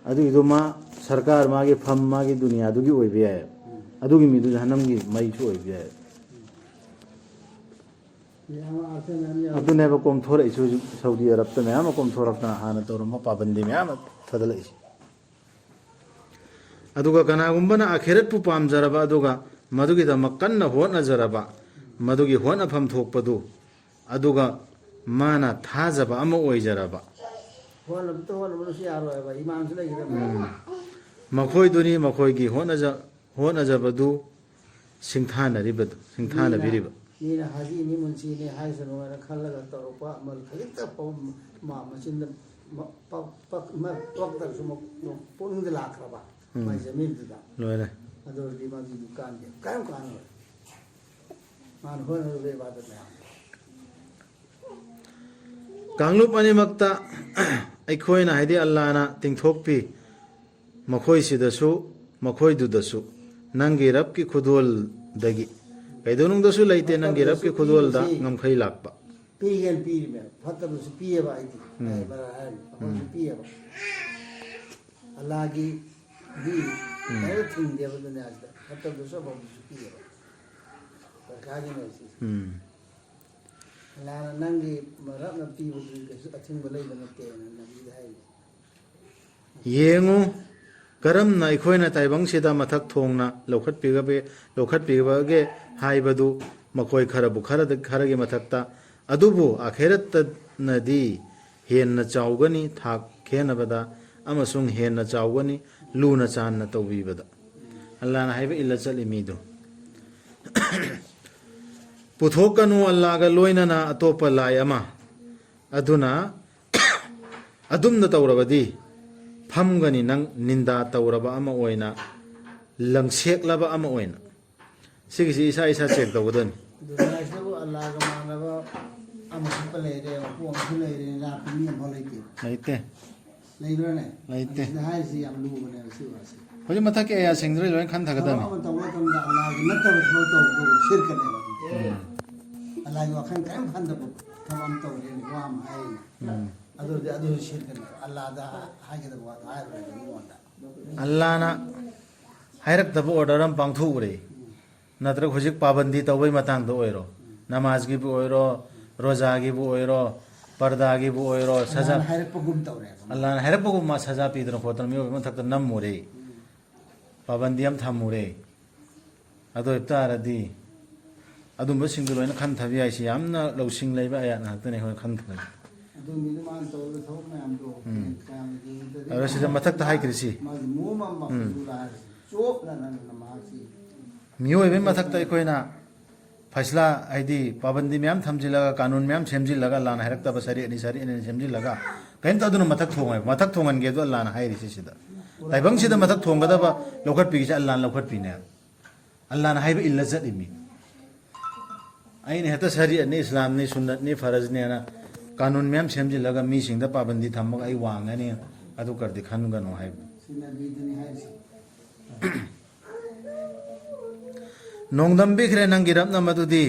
ꯑꯗꯨꯒꯤꯗꯣ ꯃꯥ ꯁꯔꯀꯥꯔ, ꯃꯥꯒꯤ ꯐꯝ, ꯃꯥꯒꯤ ꯗꯨꯅꯤꯌꯥꯗꯨꯒꯤ ꯑꯣꯏꯕ ꯌꯥꯏ꯫ ꯑꯗꯨꯒꯤ ꯃꯤꯗꯨ ꯖꯍꯟꯅꯝꯒꯤ ꯃꯩꯁꯨ ꯑꯣꯏꯕ ꯌꯥꯏ꯫ ꯃꯌꯥꯝ ꯑꯥꯔꯊ ꯃꯌꯥꯝ ꯌꯥꯎꯋꯤ꯫ ꯑꯗꯨꯅꯦꯕ ꯀꯣꯝꯊꯣꯔꯛꯏꯁꯨ ꯍꯧꯖꯤꯛ ꯁꯧꯗꯤ ꯑꯔꯕꯇ ꯃꯌꯥꯝ ꯑꯃ ꯀꯣꯝꯊꯣꯔꯛꯇꯅ ꯍꯥꯟꯅ ꯇꯧꯔꯝꯕ ꯄꯥꯕꯟꯗꯤ ꯃꯌꯥꯝ ꯑꯃ ꯊꯥꯗꯠꯂꯛꯏꯁꯦ꯫ ꯑꯗꯨꯒ ꯀꯅꯥꯒꯨꯝꯕꯅ ꯑꯥꯈꯤꯔꯠꯄꯨ ꯄꯥꯝꯖꯔꯕ, ꯑꯗꯨꯒ ꯃꯗꯨꯒꯤꯗꯃꯛ ꯀꯟꯅ ꯍꯣꯠꯅꯖꯔꯕ, ꯃꯗꯨꯒꯤ ꯍꯣꯠꯅꯐꯝ ꯊꯣꯛꯄꯗꯨ, ꯑꯗꯨꯒ ꯃꯥꯅ ꯊꯥꯖꯕ ꯑꯃ ꯑꯣꯏꯖꯔꯕ꯫ ꯍꯣꯠꯅꯕꯇ ꯍꯣꯠꯅꯕꯅꯁꯨ ꯌꯥꯔꯣꯏꯕ, ꯏꯃꯥꯟꯁꯨ ꯂꯩꯒꯗꯕꯅꯤ꯫ ꯎꯝ꯫ ꯃꯈꯣꯏꯗꯨꯅꯤ ꯃꯈꯣꯏꯒꯤ ꯍꯣꯠꯅꯖ-, ꯍꯣꯠꯅꯖꯕꯗꯨ ꯁꯤꯡꯊꯥꯅꯔꯤꯕꯗꯨ, ꯁꯤꯡꯊꯥꯅꯕꯤꯔꯤꯕ꯫ ꯃꯤꯅ ꯍꯥꯖꯤꯅꯤ ꯃꯨꯟꯁꯤꯅꯤ ꯍꯥꯏꯁꯅꯨ ꯍꯥꯏꯅ ꯈꯜꯂꯒ ꯇꯧꯔꯛꯄ ꯑꯃꯜ ꯈꯖꯤꯛꯇ ꯐꯥꯎ ꯃꯥ ꯃꯆꯤꯟꯗ ꯃ-, ꯄ-, ꯄ-, ꯃ-, ꯄꯛꯇ꯭ꯔꯁꯨ ꯃ-, ꯄꯨꯛꯅꯤꯡꯗ ꯂꯥꯛꯈ꯭ꯔꯕ, ꯎꯝ꯫ ꯃꯥꯏ ꯖꯃꯤꯟꯗꯨꯗ꯫ ꯂꯣꯏꯔꯦ꯫ ꯑꯗꯨ ꯑꯣꯏꯔꯗꯤ ꯃꯗꯨꯒꯤ ꯗꯨꯀꯥꯟꯗꯤ ꯀꯔꯤꯝ ꯀꯥꯟꯅꯔꯣꯏ꯫ ꯃꯥꯅ ꯍꯣꯠꯅꯔꯤꯕ ꯏꯕꯥꯗꯠ ꯃꯌꯥꯝꯗꯣ꯫ ꯀꯥꯡꯂꯨꯞ ꯑꯅꯤꯃꯛꯇ ꯑꯩꯈꯣꯏꯅ, ꯍꯥꯏꯗꯤ ꯑꯜꯂꯥꯅ ꯇꯤꯡꯊꯣꯛꯄꯤ, ꯃꯈꯣꯏꯁꯤꯗꯁꯨ ꯃꯈꯣꯏꯗꯨꯗꯁꯨ ꯅꯪꯒꯤ ꯔꯕꯀꯤ ꯈꯨꯗꯣꯜꯗꯒꯤ꯫ ꯀꯩꯗꯧꯅꯨꯡꯗꯁꯨ ꯂꯩꯇꯦ ꯅꯪꯒꯤ ꯔꯕꯀꯤ ꯈꯨꯗꯣꯜꯗ ꯉꯝꯈꯩ ꯂꯥꯛꯄ꯫ ꯄꯤꯒꯦꯅ ꯄꯤꯔꯤꯃꯦ, ꯐꯠꯇꯕꯁꯨ ꯄꯤꯌꯦꯕ ꯑꯩꯗꯤ꯫ ꯎꯝ꯫ ꯑꯩ ꯃꯔꯥ ꯍꯥꯏꯔꯤꯕ, ꯑꯐꯕꯁꯨ ꯎꯝ꯫ ꯄꯤꯌꯦꯕ꯫ ꯑꯜꯂꯥꯒꯤ ꯗꯤ, ꯎꯝ꯫ ꯀꯩꯝꯇ ꯊꯤꯡꯗꯦꯕ ꯗꯨꯅꯤꯌꯥꯁꯤꯗ꯫ ꯐꯠꯇꯕꯗꯨꯁꯨ ꯑꯐꯕꯗꯨꯁꯨ ꯄꯤꯌꯦꯕ꯫ ꯗꯔꯀꯥꯔꯒꯤ ꯂꯩꯁꯤ꯫ ꯎꯝ꯫ ꯑꯜꯂꯥꯅ ꯅꯪꯒꯤ ꯃꯔꯛꯅ ꯄꯤꯕꯗꯨꯗꯤ ꯀꯩꯁꯨ ꯑꯊꯤꯡꯕ ꯂꯩꯕ ꯅꯠꯇꯦꯅ ꯅꯕꯤꯗ ꯍꯥꯏꯔꯤ꯫ ꯌꯦꯡꯉꯨ, ꯀꯔꯝꯅ ꯑꯩꯈꯣꯏꯅ ꯇꯥꯏꯕꯪꯁꯤꯗ ꯃꯊꯛ ꯊꯣꯡꯅ ꯂꯧꯈꯠꯄꯤꯒꯕ-, ꯂꯧꯈꯠꯄꯤꯕꯒꯦ ꯍꯥꯏꯕꯗꯨ ꯃꯈꯣꯏ ꯈꯔꯕꯨ ꯈꯔꯗ-, ꯈꯔꯒꯤ ꯃꯊꯛꯇ, ꯑꯗꯨꯕꯨ ꯑꯥꯈꯤꯔꯠꯇꯅꯗꯤ ꯍꯦꯟꯅ ꯆꯥꯎꯒꯅꯤ, ꯊꯥꯛ ꯈꯦꯟꯅꯕꯗ ꯑꯃꯁꯨꯡ ꯍꯦꯟꯅ ꯆꯥꯎꯒꯅꯤ, ꯂꯨꯅ ꯆꯥꯟꯅ ꯇꯧꯕꯤꯕꯗ꯫ ꯑꯜꯂꯥꯅ ꯍꯥꯏꯕ ꯏꯜꯂ ꯆꯠꯂꯤ ꯃꯤꯗꯨ꯫ ꯄꯨꯊꯣꯛꯀꯅꯨ ꯑꯜꯂꯥꯒ ꯂꯣꯏꯅꯅ ꯑꯇꯣꯞꯄ ꯂꯥꯏ ꯑꯃ꯫ ꯑꯗꯨꯅ ꯑꯗꯨꯝꯅ ꯇꯧꯔꯕꯗꯤ ꯐꯝꯒꯅꯤ ꯅꯪ ꯅꯤꯟꯗꯥ ꯇꯧꯔꯕ ꯑꯃ ꯑꯣꯏꯅ, ꯂꯪꯁꯦꯛꯂꯕ ꯑꯃ ꯑꯣꯏꯅ꯫ ꯁꯤꯒꯤꯁꯤ ꯏꯁꯥ ꯏꯁꯥ ꯆꯦꯛ ꯇꯧꯒꯗꯕꯅꯤ꯫ ꯗꯨꯅꯤꯌꯥꯁꯤꯗꯕꯨ ꯑꯜꯂꯥꯒ ꯃꯥꯟꯅꯕ ꯑꯃꯈꯛꯇ ꯂꯩꯔꯦ, ꯃꯄꯨ ꯑꯃꯁꯨ ꯂꯩꯔꯦ, ꯂꯥꯛꯄ ꯃꯤ ꯑꯃꯐꯥꯎ ꯂꯩꯇꯦ꯫ ꯂꯩꯇꯦ꯫ ꯂꯩꯕ꯭ꯔꯥꯅꯦ? ꯂꯩꯇꯦ꯫ ꯑꯁꯤꯗ ꯍꯥꯏꯔꯤꯁꯤ ꯌꯥꯝ ꯂꯨꯕꯅꯦꯕ ꯁꯤ ꯋꯥꯁꯦ꯫ ꯍꯧꯖꯤꯛ ꯃꯊꯛꯀꯤ ꯑꯌꯥꯁꯤꯡꯗꯨꯗ ꯂꯣꯏꯅ ꯈꯟꯊꯒꯗꯕꯅꯤ꯫ ꯊꯕꯛ ꯑꯃ ꯇꯧꯕ ꯃꯇꯝꯗ ꯑꯜꯂꯥꯒꯤ ꯅꯠꯇꯕ ꯊꯕꯛ ꯇꯧꯕꯗꯣ ꯁꯤꯔꯛꯀꯅꯦꯕ꯫ ꯎꯝ꯫ ꯑꯜꯂꯥꯒꯤ ꯋꯥꯈꯜ ꯀꯔꯤꯝ ꯈꯟꯗꯕ ꯊꯕꯛ ꯑꯃ ꯇꯧꯔꯦꯅ ꯋꯥ ꯑꯃ ꯍꯥꯏꯔꯤꯅꯦ꯫ ꯎꯝ꯫ ꯑꯗꯨꯗꯤ ꯑꯗꯨꯁꯨ ꯁꯤꯔꯛꯀꯅꯦꯕ꯫ ꯑꯜꯂꯥꯗ ꯍꯥꯏꯒꯗꯕ ꯋꯥꯗꯣ ꯍꯥꯏꯔꯣꯏꯕ ꯃꯤꯉꯣꯟꯗ꯫ ꯑꯜꯂꯥꯅ ꯍꯥꯏꯔꯛꯇꯕ order ꯑꯃ ꯄꯥꯡꯊꯣꯛꯎꯔꯦ꯫ ꯅꯠꯇ꯭ꯔꯒ ꯍꯧꯖꯤꯛ ꯄꯥꯕꯟꯗꯤ ꯇꯧꯕꯩ ꯃꯇꯥꯡꯗ ꯑꯣꯏꯔꯣ, ꯅꯃꯥꯖꯒꯤꯕꯨ ꯑꯣꯏꯔꯣ, ꯔꯣꯖꯥꯒꯤꯕꯨ ꯑꯣꯏꯔꯣ, ꯄꯔꯗꯥꯒꯤꯕꯨ ꯑꯣꯏꯔꯣ, ꯁꯖꯥ-, ꯑꯜꯂꯥꯅ ꯍꯥꯏꯔꯛꯄꯒꯨꯝ ꯇꯧꯔꯦꯕ꯫ ꯑꯜꯂꯥꯅ ꯍꯥꯏꯔꯛꯄꯒꯨꯝ ꯃꯥ ꯁꯖꯥ ꯄꯤꯗꯅ ꯈꯣꯠꯇꯅ ꯃꯤꯑꯣꯏꯕ ꯃꯊꯛꯇ ꯅꯝꯃꯨꯔꯦ꯫ ꯄꯥꯕꯟꯗꯤ ꯑꯃ ꯊꯝꯃꯨꯔꯦ꯫ ꯑꯗꯨ ꯑꯣꯏꯕ ꯇꯥꯔꯗꯤ ꯑꯗꯨꯝꯕꯁꯤꯡꯗꯨ ꯂꯣꯏꯅ ꯈꯟꯊꯕ ꯌꯥꯏꯁꯤ ꯌꯥꯝꯅ ꯂꯧꯁꯤꯡ ꯂꯩꯕ ꯑꯌꯥꯠ ꯉꯥꯛꯇꯅꯤ ꯑꯩꯈꯣꯏꯅ ꯈꯟꯊꯕ꯫ ꯑꯗꯨ ꯃꯤꯗꯨ ꯃꯥꯅ ꯇꯧꯔꯤꯕ ꯊꯕꯛ ꯃꯌꯥꯝꯗꯣ ꯎꯝ꯫ ꯀꯌꯥꯝ ꯌꯦꯡꯗ꯭ꯔꯗꯤ ꯑꯗꯣ ꯁꯤꯗ ꯃꯊꯛꯇ ꯍꯥꯏꯈ꯭ꯔꯤꯁꯤ꯫ ꯃꯥꯒꯤ ꯃꯑꯣꯡ ꯑꯃ ꯎꯝ꯫ ꯃꯈꯜꯗꯨ ꯂꯥꯛꯑꯦ꯫ ꯆꯣꯞꯅ ꯅꯪꯅ ꯃꯍꯥꯛꯁꯤ ꯑꯗꯨ ꯃꯤꯑꯣꯏꯕꯒꯤ ꯃꯊꯛꯇ ꯑꯩꯈꯣꯏꯅ ꯐꯩꯁꯂꯥ ꯍꯥꯏꯗꯤ ꯄꯥꯕꯟꯗꯤ ꯃꯌꯥꯝ ꯊꯝꯖꯤꯜꯂꯒ, ꯀꯥꯅꯨꯟ ꯃꯌꯥꯝ ꯁꯦꯝꯖꯤꯜꯂꯒ, ꯑꯜꯂꯥꯅ ꯍꯥꯏꯔꯛꯇꯕ ꯁꯔꯤꯌꯠꯅꯤ, ꯁꯔꯤꯌꯠꯅꯤ ꯁꯦꯝꯖꯤꯜꯂꯒꯒ ꯀꯩꯝꯇ ꯑꯗꯨꯅ ꯃꯊꯛ ꯊꯣꯡꯉꯦꯕ꯫ ꯃꯊꯛ ꯊꯣꯡꯍꯟꯒꯦꯗꯣ ꯑꯜꯂꯥꯅ ꯍꯥꯏꯔꯤꯁꯦ ꯁꯤꯗ꯫ ꯇꯥꯏꯕꯪꯁꯤꯗ ꯃꯊꯛ ꯊꯣꯡꯒꯗꯕ ꯂꯧꯈꯠꯄꯤꯒꯤꯁꯦ ꯑꯜꯂꯥꯅ ꯂꯧꯈꯠꯄꯤꯅꯦ꯫ ꯑꯜꯂꯥꯅ ꯍꯥꯏꯕ ꯏꯜꯂ ꯆꯠꯂꯤꯃꯤ꯫ ꯑꯩꯅ ꯍꯦꯛꯇ ꯁꯔꯤꯌꯠꯅꯤ, ꯏꯁꯂꯥꯝꯅꯤ, ꯁꯨꯟꯅꯠꯅꯤ, ꯐꯔꯖꯅꯦꯅ ꯀꯥꯅꯨꯟ ꯃꯌꯥꯝ ꯁꯦꯝꯖꯤꯜꯂꯒ ꯃꯤꯁꯤꯡꯗ ꯄꯥꯕꯟꯗꯤ ꯊꯝꯃꯒ ꯑꯩ ꯋꯥꯡꯒꯅꯤ, ꯑꯗꯨ ꯀꯔꯗꯤ ꯈꯟꯒꯅꯨ ꯍꯥꯏꯕ꯫ ꯁꯤ ꯅꯕꯤꯗꯨꯅꯤ ꯍꯥꯏꯔꯤꯁꯦ꯫ ꯅꯣꯡꯗꯝꯕꯤꯈ꯭ꯔꯦ ꯅꯪꯒꯤ ꯔꯕꯅ ꯃꯗꯨꯗꯤ꯫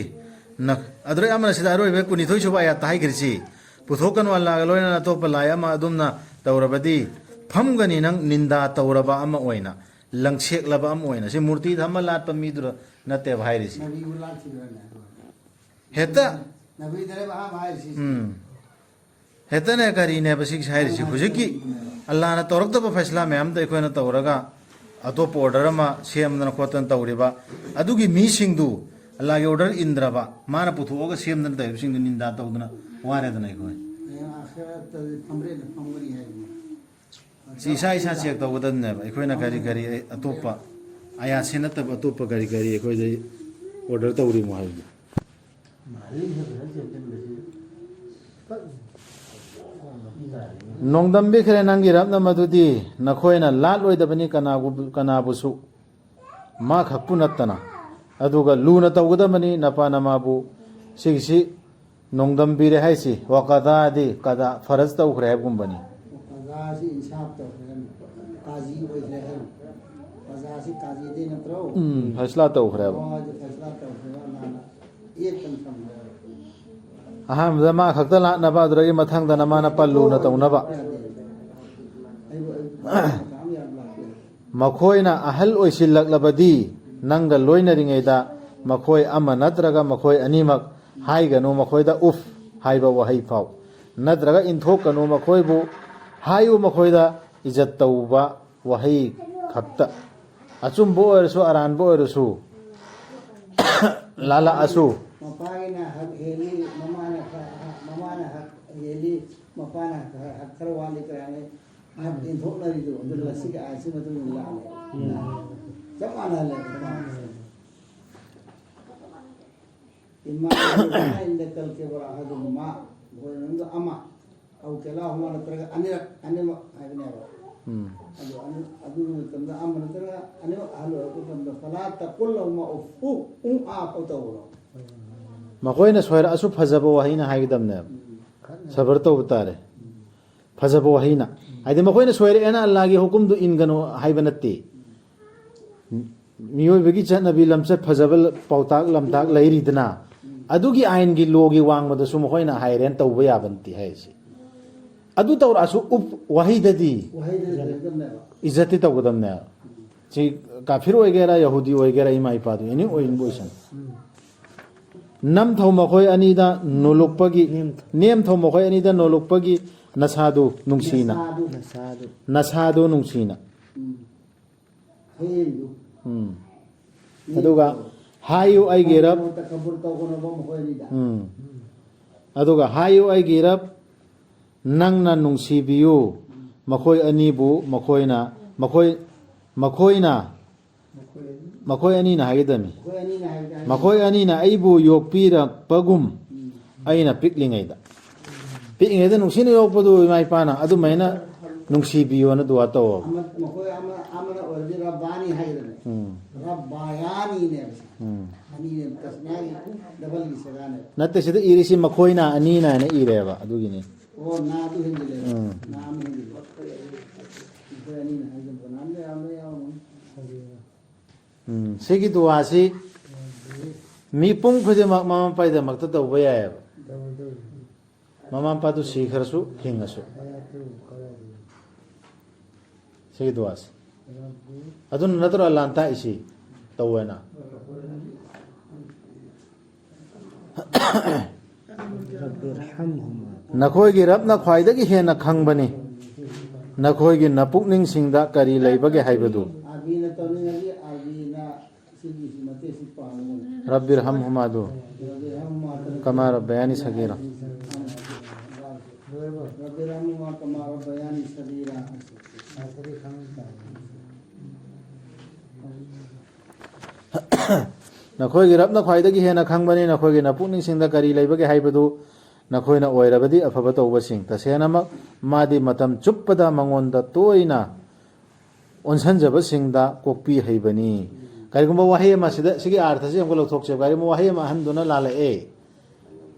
ꯅ-, ꯑꯗꯨꯗꯩ ꯑꯃꯅ ꯁꯤꯗ ꯑꯔꯣꯏꯕ ꯀꯨꯟꯅꯤꯊꯣꯏ ꯁꯨꯕ ꯑꯌꯥꯠꯇ ꯍꯥꯏꯈ꯭ꯔꯤꯁꯤ, "ꯄꯨꯊꯣꯛꯀꯅꯨ ꯑꯜꯂꯥꯒ ꯂꯣꯏꯅꯅ ꯑꯇꯣꯞꯄ ꯂꯥꯏ ꯑꯃ ꯑꯗꯨꯝꯅ ꯇꯧꯔꯕꯗꯤ, ꯐꯝꯒꯅꯤ ꯅꯪ ꯅꯤꯟꯗꯥ ꯇꯧꯔꯕ ꯑꯃ ꯑꯣꯏꯅ, ꯂꯪꯁꯦꯛꯂꯕ ꯑꯃ ꯑꯣꯏꯅ"꯫ ꯁꯤ ꯃꯨꯔꯇꯤ ꯊꯝꯃ ꯂꯥꯠꯄ ꯃꯤꯗꯨꯔ ꯅꯠꯇꯦꯕ ꯍꯥꯏꯔꯤꯁꯤ꯫ ꯅꯕꯤꯕꯨ ꯂꯥꯠꯈꯤꯕ꯭ꯔꯅꯦ? ꯍꯦꯛꯇ ꯅꯕꯤꯗꯅꯦꯕ ꯑꯍꯥꯟꯕ ꯍꯥꯏꯔꯤꯁꯤ꯫ ꯎꯝ꯫ ꯍꯦꯛꯇꯅꯦ ꯀꯔꯤꯅꯦꯕ ꯁꯤꯒꯤ ꯍꯥꯏꯔꯤꯁꯤ? ꯍꯧꯖꯤꯛꯀꯤ ꯑꯜꯂꯥꯅ ꯇꯧꯔꯛꯇꯕ ꯐꯩꯁꯂꯥ ꯃꯌꯥꯝꯗ ꯑꯩꯈꯣꯏꯅ ꯇꯧꯔꯒ ꯑꯇꯣꯞꯄ ꯑꯣꯔꯗꯔ ꯑꯃ ꯁꯦꯝꯗꯅ ꯈꯣꯠꯇꯅ ꯇꯧꯔꯤꯕ, ꯑꯗꯨꯒꯤ ꯃꯤꯁꯤꯡꯗꯨ ꯑꯜꯂꯥꯒꯤ ꯑꯣꯔꯗꯔ ꯏꯟꯗ꯭ꯔꯕ, ꯃꯥꯅ ꯄꯨꯊꯣꯛꯑꯒ ꯁꯦꯝꯗꯅ ꯇꯧꯔꯤꯕꯁꯤꯡꯗꯨ ꯅꯤꯟꯗꯥ ꯇꯧꯗꯅ ꯋꯥꯔꯦꯗꯅ ꯑꯩꯈꯣꯏ꯫ ꯍꯌꯦꯡ ꯑꯥꯈꯤꯔꯠꯇꯗꯤ ꯐꯝꯔꯦꯟꯅ ꯐꯝꯒꯅꯤ ꯍꯥꯏꯕꯅꯤ꯫ ꯁꯤ ꯏꯁꯥ ꯏꯁꯥ ꯆꯦꯛ ꯇꯧꯒꯗꯕꯅꯦꯕ, ꯑꯩꯈꯣꯏꯅ ꯀꯔꯤ ꯀꯔꯤ ꯑꯇꯣꯞꯄ ꯑꯌꯥꯠꯁꯦ ꯅꯠꯇꯕ ꯑꯇꯣꯞꯄ ꯀꯔꯤ ꯀꯔꯤ ꯑꯩꯈꯣꯏꯗ ꯑꯣꯔꯗꯔ ꯇꯧꯔꯤꯃꯣ ꯍꯥꯏꯕꯗꯣ꯫ ꯅꯣꯡꯗꯝꯕꯤꯈ꯭ꯔꯦ ꯅꯪꯒꯤ ꯔꯕꯅ ꯃꯗꯨꯗꯤ, ꯅꯈꯣꯏꯅ ꯂꯥꯠꯂꯣꯏꯗꯕꯅꯤ ꯀꯅꯥꯕꯨ-, ꯀꯅꯥꯕꯨꯁꯨ, ꯃꯥ ꯈꯛꯄꯨ ꯅꯠꯇꯅ꯫ ꯑꯗꯨꯒ ꯂꯨꯅ ꯇꯧꯒꯗꯕꯅꯤ ꯅꯄꯥ ꯅꯃꯥꯕꯨ꯫ ꯁꯤꯒꯤꯁꯤ ꯅꯣꯡꯗꯝꯕꯤꯔꯦ ꯍꯥꯏꯁꯤ, ꯋꯥꯀꯗꯥꯗꯤ ꯀꯗꯥ ꯐꯔꯖ ꯇꯧꯈ꯭ꯔꯦ ꯍꯥꯏꯕꯒꯨꯝꯕꯅꯤ꯫ ꯀꯗꯥꯁꯤ ꯏꯟꯁꯥꯐ ꯇꯧꯈ꯭ꯔꯦ, ꯀꯥꯖꯤ ꯑꯣꯏꯈ꯭ꯔꯦ ꯍꯥꯏꯕ꯫ ꯀꯗꯥꯁꯤ ꯀꯥꯖꯤꯗꯤ ꯅꯠꯇ꯭ꯔꯣ? ꯎꯝ, ꯐꯩꯁꯂꯥ ꯇꯧꯈ꯭ꯔꯦꯕ꯫ ꯀꯗꯥꯁꯤ ꯐꯩꯁꯂꯥ ꯇꯧꯈ꯭ꯔꯦꯕ, ꯃꯥꯅ ꯑꯦꯛꯇꯅ ꯊꯝꯈ꯭ꯔꯦꯕ꯫ ꯑꯍꯥꯟꯕꯗ ꯃꯥ ꯈꯛꯇ ꯂꯥꯠꯅꯕ, ꯑꯗꯨꯗꯒꯤ ꯃꯊꯪꯗꯅ ꯃꯥꯅ ꯄꯜꯂꯨꯅ ꯇꯧꯅꯕ꯫ ꯌꯥꯗꯦ꯫ ꯑꯩꯕꯨ, ꯑꯩꯕꯨ ꯌꯥꯝ ꯂꯥꯛꯄꯤꯔꯦ꯫ ꯃꯈꯣꯏꯅ ꯑꯍꯜ ꯑꯣꯏꯁꯤꯜꯂꯛꯂꯕꯗꯤ, ꯅꯪꯒ ꯂꯣꯏꯅꯔꯤꯉꯩꯗ ꯃꯈꯣꯏ ꯑꯃ ꯅꯠꯇ꯭ꯔꯒ ꯃꯈꯣꯏ ꯑꯅꯤꯃꯛ ꯍꯥꯏꯒꯅꯨ ꯃꯈꯣꯏꯗ ꯎꯐ ꯍꯥꯏꯕ ꯋꯥꯍꯩ ꯐꯥꯎ, ꯅꯠꯇ꯭ꯔꯒ ꯏꯟꯊꯣꯛꯀꯅꯨ ꯃꯈꯣꯏꯕꯨ, ꯍꯥꯏꯌꯨ ꯃꯈꯣꯏꯗ ꯏꯖꯠ ꯇꯧꯕ ꯋꯥꯍꯩ ꯈꯛꯇ꯫ ꯑꯆꯨꯝꯕ ꯑꯣꯏꯔꯁꯨ, ꯑꯔꯥꯟꯕ ꯑꯣꯏꯔꯁꯨ, ꯂꯥꯜꯂꯛꯑꯁꯨ꯫ ꯃꯄꯥꯒꯤꯅ ꯍꯛ ꯍꯦꯜꯂꯤ, ꯃꯃꯥꯅ ꯈ-, ꯃꯃꯥꯅ ꯍꯛ ꯍꯦꯜꯂꯤ, ꯃꯄꯥꯅ ꯍꯛ ꯈꯔ ꯋꯥꯠꯂꯤ ꯀꯥꯏꯅ ꯍꯛ ꯏꯟꯊꯣꯛꯅꯔꯤꯗꯣ, ꯑꯗꯨ ꯂꯁꯤꯒꯤ ꯑꯥꯏꯟꯁꯤ ꯃꯇꯨꯡ ꯏꯟꯅ ꯂꯥꯛꯑꯦ꯫ ꯎꯝ꯫ ꯆꯞ ꯃꯥꯟꯅꯍꯜꯂꯦ꯫ إما أن يكون عندك الكبر أحدهما, ꯃꯈꯣꯏ ꯃꯅꯨꯡꯗ ꯑꯃ, أو كلاهما, ꯅꯠꯇ꯭ꯔꯒ ꯑꯅꯤꯔꯛ, ꯑꯅꯤꯃꯛ ꯍꯥꯏꯕꯅꯦꯕ꯫ ꯎꯝ. ꯑꯗꯨ ꯑꯅꯤ-, ꯑꯗꯨꯒꯤ ꯃꯇꯝꯗ ꯑꯃ ꯅꯠꯇ꯭ꯔꯒ ꯑꯅꯤꯃꯛ ꯑꯍꯜ ꯑꯣꯏꯔꯛꯄ ꯃꯇꯝꯗ, فلا تقل لهما أف, ꯎ, ꯎ, ꯑꯥ ꯐꯥꯎ ꯇꯧꯒꯅꯣ꯫ ꯃꯈꯣꯏꯅ ꯁꯣꯏꯔꯛꯑꯁꯨ ꯐꯖꯕ ꯋꯥꯍꯩꯅ ꯍꯥꯏꯒꯗꯕꯅꯦꯕ꯫ ꯎꯝ. ꯁꯕꯔ ꯇꯧꯕ ꯇꯥꯔꯦ꯫ ꯐꯖꯕ ꯋꯥꯍꯩꯅ꯫ ꯍꯥꯏꯗꯤ ꯃꯈꯣꯏꯅ ꯁꯣꯏꯔꯛꯑꯦꯅ ꯑꯜꯂꯥꯒꯤ ꯍꯨꯀꯨꯝꯗꯨ ꯏꯟꯒꯅꯨ ꯍꯥꯏꯕ ꯅꯠꯇꯦ꯫ ꯃꯤꯑꯣꯏꯕꯒꯤ ꯆꯠꯅꯕꯤ ꯂꯝꯆꯠ ꯐꯖꯕ ꯄꯥꯎꯇꯥꯛ ꯂꯝꯇꯥꯛ ꯂꯩꯔꯤꯗꯅ, ꯑꯗꯨꯒꯤ ꯑꯥꯏꯟꯒꯤ ꯂꯣꯒꯤ ꯋꯥꯡꯃꯗꯁꯨ ꯃꯈꯣꯏꯅ ꯍꯥꯏꯔꯦꯅ ꯇꯧꯕ ꯌꯥꯕ ꯅꯠꯇꯦ ꯍꯥꯏꯔꯤꯁꯦ꯫ ꯑꯗꯨ ꯇꯧꯔꯛꯑꯁꯨ ꯎꯞ ꯋꯥꯍꯩꯗꯗꯤ ꯋꯥꯍꯩꯗꯗꯤ ꯂꯩꯒꯗꯕꯅꯦꯕ꯫ ꯏꯖꯠꯇꯤ ꯇꯧꯒꯗꯕꯅꯦꯕ꯫ ꯁꯤ ꯀꯥꯐꯤꯔ ꯑꯣꯏꯒꯦꯔꯥ, ꯌꯍꯨꯗꯤ ꯑꯣꯏꯒꯦꯔꯥ, ꯏꯃꯥ ꯏꯄꯥꯗꯨ ꯑꯦꯅꯤ ꯑꯣꯏꯕ ꯑꯣꯏꯁꯅꯨ꯫ ꯅꯝꯊꯧ ꯃꯈꯣꯏ ꯑꯅꯤꯗ ꯅꯣꯂꯨꯛꯄꯒꯤ, ꯅꯦꯝꯊꯧ꯫ ꯅꯦꯝꯊꯧ ꯃꯈꯣꯏ ꯑꯅꯤꯗ ꯅꯣꯂꯨꯛꯄꯒꯤ ꯅꯁꯥꯗꯨ ꯅꯨꯡꯁꯤꯅ꯫ ꯅꯁꯥꯗꯨ꯫ ꯅꯁꯥꯗꯨ꯫ ꯅꯁꯥꯗꯨ ꯅꯨꯡꯁꯤꯅ꯫ ꯎꯝ꯫ ꯍꯌꯦꯡꯗꯨ꯫ ꯎꯝ꯫ ꯅꯦꯝꯊꯧ꯫ ꯑꯗꯨꯒ ꯍꯥꯏꯌꯨ ꯑꯩꯒꯤ ꯔꯕ꯫ ꯇꯀꯕꯨꯔ ꯇꯧꯒꯅꯣꯕ ꯃꯈꯣꯏ ꯑꯅꯤꯗ꯫ ꯎꯝ꯫ ꯑꯗꯨꯒ ꯍꯥꯏꯌꯨ ꯑꯩꯒꯤ ꯔꯕ, ꯅꯪꯅ ꯅꯨꯡꯁꯤꯕꯤꯌꯨ ꯃꯈꯣꯏ ꯑꯅꯤꯕꯨ, ꯃꯈꯣꯏꯅ, ꯃꯈꯣꯏ, ꯃꯈꯣꯏꯅ, ꯃꯈꯣꯏ ꯑꯅꯤ꯫ ꯃꯈꯣꯏ ꯑꯅꯤꯅ ꯍꯥꯏꯒꯗꯕꯅꯤ꯫ ꯃꯈꯣꯏ ꯑꯅꯤꯅ ꯍꯥꯏꯒꯗꯕꯅꯤ꯫ ꯃꯈꯣꯏ ꯑꯅꯤꯅ ꯑꯩꯕꯨ ꯌꯣꯛꯄꯤꯔꯛꯄꯒꯨꯝ ꯎꯝ꯫ ꯑꯩꯅ ꯄꯤꯛꯂꯤꯉꯩꯗ꯫ ꯄꯤꯛꯂꯤꯉꯩꯗ ꯅꯨꯡꯁꯤꯅ ꯌꯣꯛꯄꯗꯨ ꯏꯃꯥ ꯏꯄꯥꯅ ꯑꯗꯨꯃꯥꯏꯅ ꯅꯨꯡꯁꯤꯕꯤꯌꯣꯅ ꯗꯨꯋꯥ ꯇꯧꯋꯣꯕ꯫ ꯑꯃ-, ꯃꯈꯣꯏ ꯑꯃ-, ꯑꯃꯅ ꯑꯣꯏꯔꯗꯤ ꯔꯕꯥꯅꯤ ꯍꯥꯏꯒꯗꯕꯅꯤ꯫ ꯎꯝ꯫ ꯔꯕꯥꯌꯥꯅꯤꯅꯦꯕ꯫ ꯎꯝ꯫ ꯑꯅꯤꯅꯦ, ꯇꯁꯅꯥꯒꯤ ꯗꯕꯜꯒꯤ ꯁꯦꯒꯥꯅꯦꯕ꯫ ꯅꯠꯇꯦ, ꯁꯤꯗ ꯏꯔꯤꯁꯤ ꯃꯈꯣꯏꯅ ꯑꯅꯤꯅ ꯍꯥꯏꯅ ꯏꯔꯦꯕ, ꯑꯗꯨꯒꯤꯅꯤ꯫ ꯑꯣ, ꯅꯥꯗꯨ ꯍꯦꯟꯖꯤꯜꯂꯦꯕ꯫ ꯎꯝ꯫ ꯅꯥ ꯑꯃ ꯍꯦꯟꯖꯤꯜꯂꯦ꯫ ꯃꯈꯣꯏ ꯑꯅꯤꯅ ꯍꯥꯏꯒꯗꯕ ꯅꯥ ꯑꯃ ꯌꯥꯎꯔꯝ-, ꯌꯥꯎꯔꯝꯒꯅꯤ꯫ ꯎꯝ, ꯁꯤꯒꯤ ꯗꯨꯋꯥꯁꯤ ꯃꯤꯄꯨꯝ ꯈꯨꯗꯤꯡꯃꯛ ꯃꯃꯥ ꯃꯄꯥꯒꯤꯗꯃꯛꯇ ꯇꯧꯕ ꯌꯥꯏꯑꯕ꯫ ꯃꯃꯥ ꯃꯄꯥꯗꯨ ꯁꯤꯈ꯭ꯔꯁꯨ ꯍꯤꯡꯉꯁꯨ꯫ ꯁꯤꯒꯤ ꯗꯨꯋꯥꯁꯤ꯫ ꯑꯗꯨꯅ ꯅꯠꯇ꯭ꯔꯣ ꯑꯜꯂꯥꯍꯅ ꯇꯥꯛꯏꯁꯤ? ꯇꯧꯋꯦꯅ꯫ رب ارحمهما. ꯅꯈꯣꯏꯒꯤ ꯔꯕꯅ ꯈ꯭ꯋꯥꯏꯗꯒꯤ ꯍꯦꯟꯅ ꯈꯪꯕꯅꯤ, ꯅꯈꯣꯏꯒꯤ ꯅꯄꯨꯛꯅꯤꯡꯁꯤꯡꯗ ꯀꯔꯤ ꯂꯩꯕꯒꯦ ꯍꯥꯏꯕꯗꯨ꯫ ꯑꯥꯔꯕꯤꯅ ꯇꯧꯅꯤꯡꯉꯗꯤ ꯑꯥꯔꯕꯤꯅ ꯁꯤꯒꯤ ꯃꯇꯦꯛꯁꯤ ꯄꯥꯕꯅꯤ꯫ رب ارحمهما ꯑꯗꯨ꯫ رب ارحمهما. كما ربياني صغيرا. رب ارحمهما كما ربياني صغيرا. ꯅꯈꯣꯏꯒꯤ ꯔꯕꯅ ꯈ꯭ꯋꯥꯏꯗꯒꯤ ꯍꯦꯟꯅ ꯈꯪꯕꯅꯤ, ꯅꯈꯣꯏꯒꯤ ꯅꯄꯨꯛꯅꯤꯡꯁꯤꯡꯗ ꯀꯔꯤ ꯂꯩꯕꯒꯦ ꯍꯥꯏꯕꯗꯨ꯫ ꯅꯈꯣꯏꯅ ꯑꯣꯏꯔꯕꯗꯤ ꯑꯐꯕ ꯇꯧꯕꯁꯤꯡ꯫ ꯇꯁꯦꯡꯅꯃꯛ ꯃꯥꯗꯤ ꯃꯇꯝ ꯆꯨꯞꯄꯗ ꯃꯉꯣꯟꯗ ꯇꯣꯏꯅ ꯑꯣꯟꯁꯤꯟꯖꯕꯁꯤꯡꯗ ꯀꯣꯛꯄꯤ ꯍꯩꯕꯅꯤ꯫ ꯀꯔꯤꯒꯨꯝꯕ ꯋꯥꯍꯩ ꯑꯃ, ꯁꯤꯗ, ꯁꯤꯒꯤ ꯑꯥꯔꯊꯁꯤ ꯑꯃꯨꯛꯀ ꯂꯧꯊꯣꯛꯁꯦꯕ꯫ ꯀꯔꯤꯒꯨꯝꯕ ꯋꯥꯍꯩ ꯑꯃ ꯑꯍꯟꯗꯨꯅ ꯂꯥꯜꯂꯛꯑꯦ,